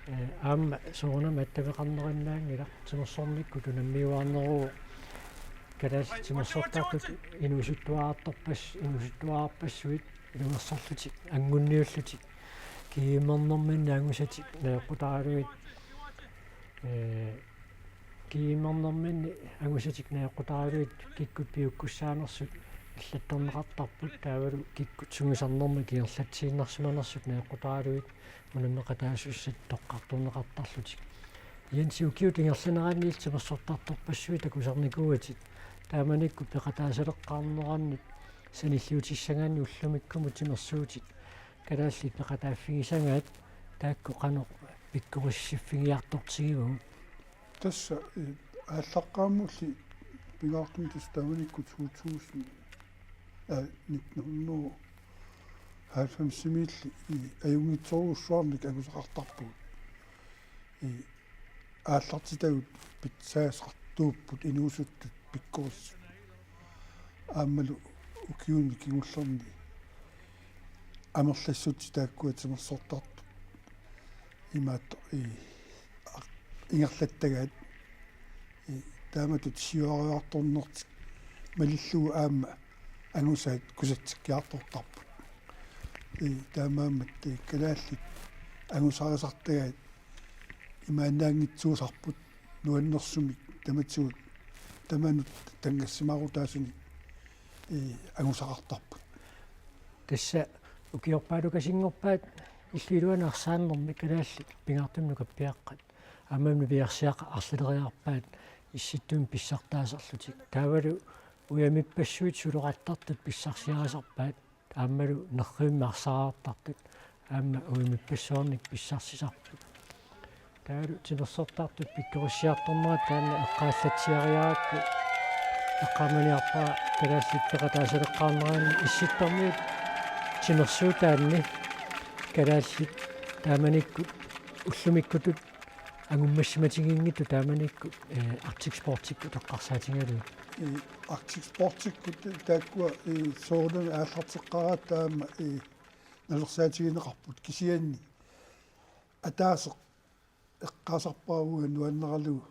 Eh, aamma soorunami attaveqarnerinnaanngilaq, timersornikkut unammiuaarneruvoq kalaallit timersortartut inuusuttuarartorpas-, inuusuttuararpassuit ilungersorlutik, anngunniullutik, GM-ernerminni angusatik najoqqutaralugit, eh, GM-ernerminni angusatik najoqqutaralugit kikkut piukkussaanersut allattorneqartarput, taavalu kikkut sungiusarnermik ingerlatsiinnarsimanersut najoqqutaralugit unammeqataasussat toqqartorneqartarlutik. Jensi, ukiut ingerlaneranniilli timersortartorpassuit takusarnikuuatit. Taamanikkut peqataasaleqqaarnerannut sanilliutissagaanni ullumikkumut timersuutit kalaallit peqataaffigisagaat taakku qanoq pikkorissiffigiartortigivagut? Tassa, eh, aallaqqaammulli pingaartumik tassa taamanikkut to tusind, eh, nitten hundrede halvfemsimiilli, eh, ajunngitsorujussuarnik angusaqartarpugut. Eh, aallartitagut pitsaasartuupput inuusuttut pikkorissut. Aammalu ukiuni kingullerni amerlassutsit taakkua timersortartut imaattoq, eh, aq-, ingerlattagaat, eh, taamatut siuariartornertik malillugu aamma angusaat kusatsikkiartortarput. Ee, taamaammat, ee, kalaallit angusarisartagaat imaannaanngitsuusarput nuannersumik tamatigut tamanut tanngassimaarutaasunik, ee, angusaqartarput. Tassa ukiorpaalukasinngorpaat illup iluani arsaannermi kalaallit pingaartumik nukappiaqqat. Aamma niviarsiaq arlaleriarpaat issittumi pissartaaserlutik. Taavalu ujamippassuit suloqartartut pissarsiarisarpaat. Aammalu nerrivimmi arsaraartartut. Aamma ujamippassuarnik pissarsisarput. Taavalu timersortartut pikkorissiartornerat taanna eqqaallatsiariarakku eqqaamaniarpara kalaallit peqataasaleqqaarnerani issittormiut timersuutaanni kalaallit taamanikkut ullumikkutut angummassimatiginngitsut taamanikkut, ee, Arctic Sportikkut eqqarsaatigalugit. Ee, Arctic Sportikkut taakkua, ee, soorunami aallarteqqaaraat taama, ee, nalersaatigineqarput kisianni ataaseq eqqaasarpara uanga nuanneralugu,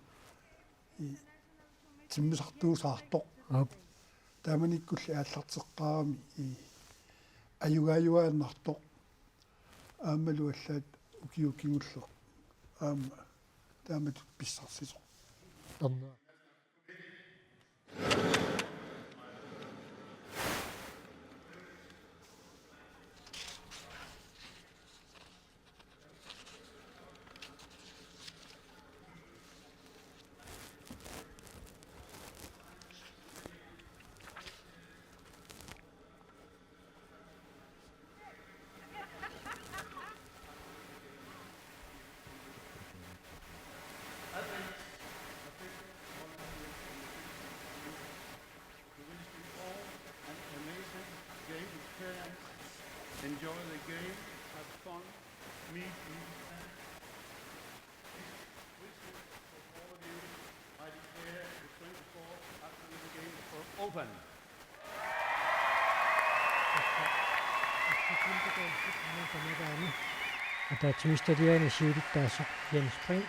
ee, timmisartuusaartoq. Aap. Taamanikkulli aallarteqqaarami, ee, ajugaajuaannartoq. Aammalu allaat ukioq kingulleq aamma taamatut pissarsisoq. Erna. Enjoy the game, have fun, meet new friends. Wish, wish for all of you, I declare the twenty-fourth Arctic Winter Games for open. Ataatsimiititaliani siulittaasoq Jens Brink,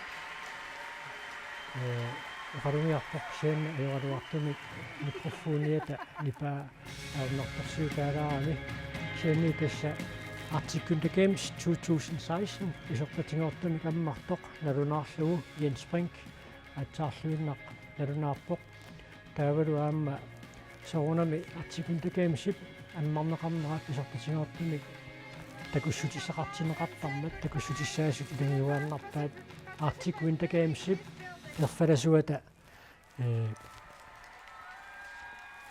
ee, oqalugiarpoq kisianni ajoraluartumik mikrofoniata nipaa ajornartorsiutaalaarami. Kisianni tassa Arctic Winter Games two thousand sixteen pisortatigoortumik ammartoq nalunaarlugu Jens Brink aatsaarluinnaq nalunaarpoq. Taavalu aamma soorunami Arctic Winter Gamesip ammarneqarnera pisortatigoortumik takussutissaqartinneqartarmat takussutissaasut ilagiuaannarpaat Arctic Winter Gamesip erfalasuata, ee,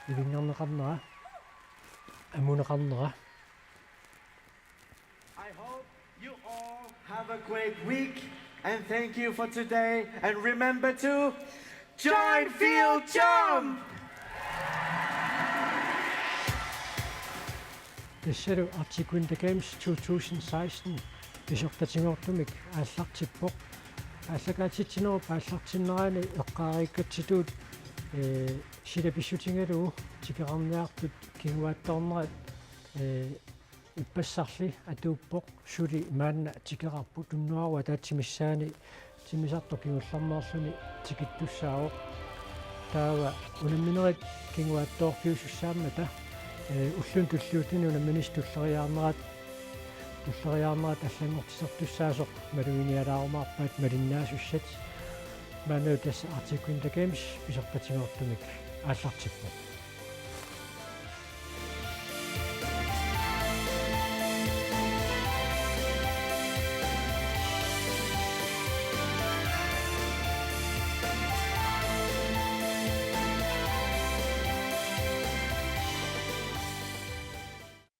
ivinngarneqarnera, amuneqarnera. I hope you all have a great week and thank you for today and remember to join Field Jump! Tassalu Arctic Winter Games two thousand sixteen pisortatigoortumik aallartippoq. Aallakaatitsinerup aallartinnerani eqqaareerikkatsitut, ee, sila pissutigalugu tikeqqaarniartut kinguaattoornerat, ee, ippassarli atuuppoq, suli maanna tikeqqaarput, unnuaru ataatsip missaani timmisartoq kingullermeerluni tikittussaavoq. Taava unamminerit kinguaattoorfiusussaammata, ee, ulluni tulliuttuni unamminerit tulleriiaarnerat, tulleriiaarnerat allanngortisertussaasoq maluginialaarumaarpaat malinnaasussat. Maannalu tassa Arctic Winter Games pisortatigoortumik aallartippoq.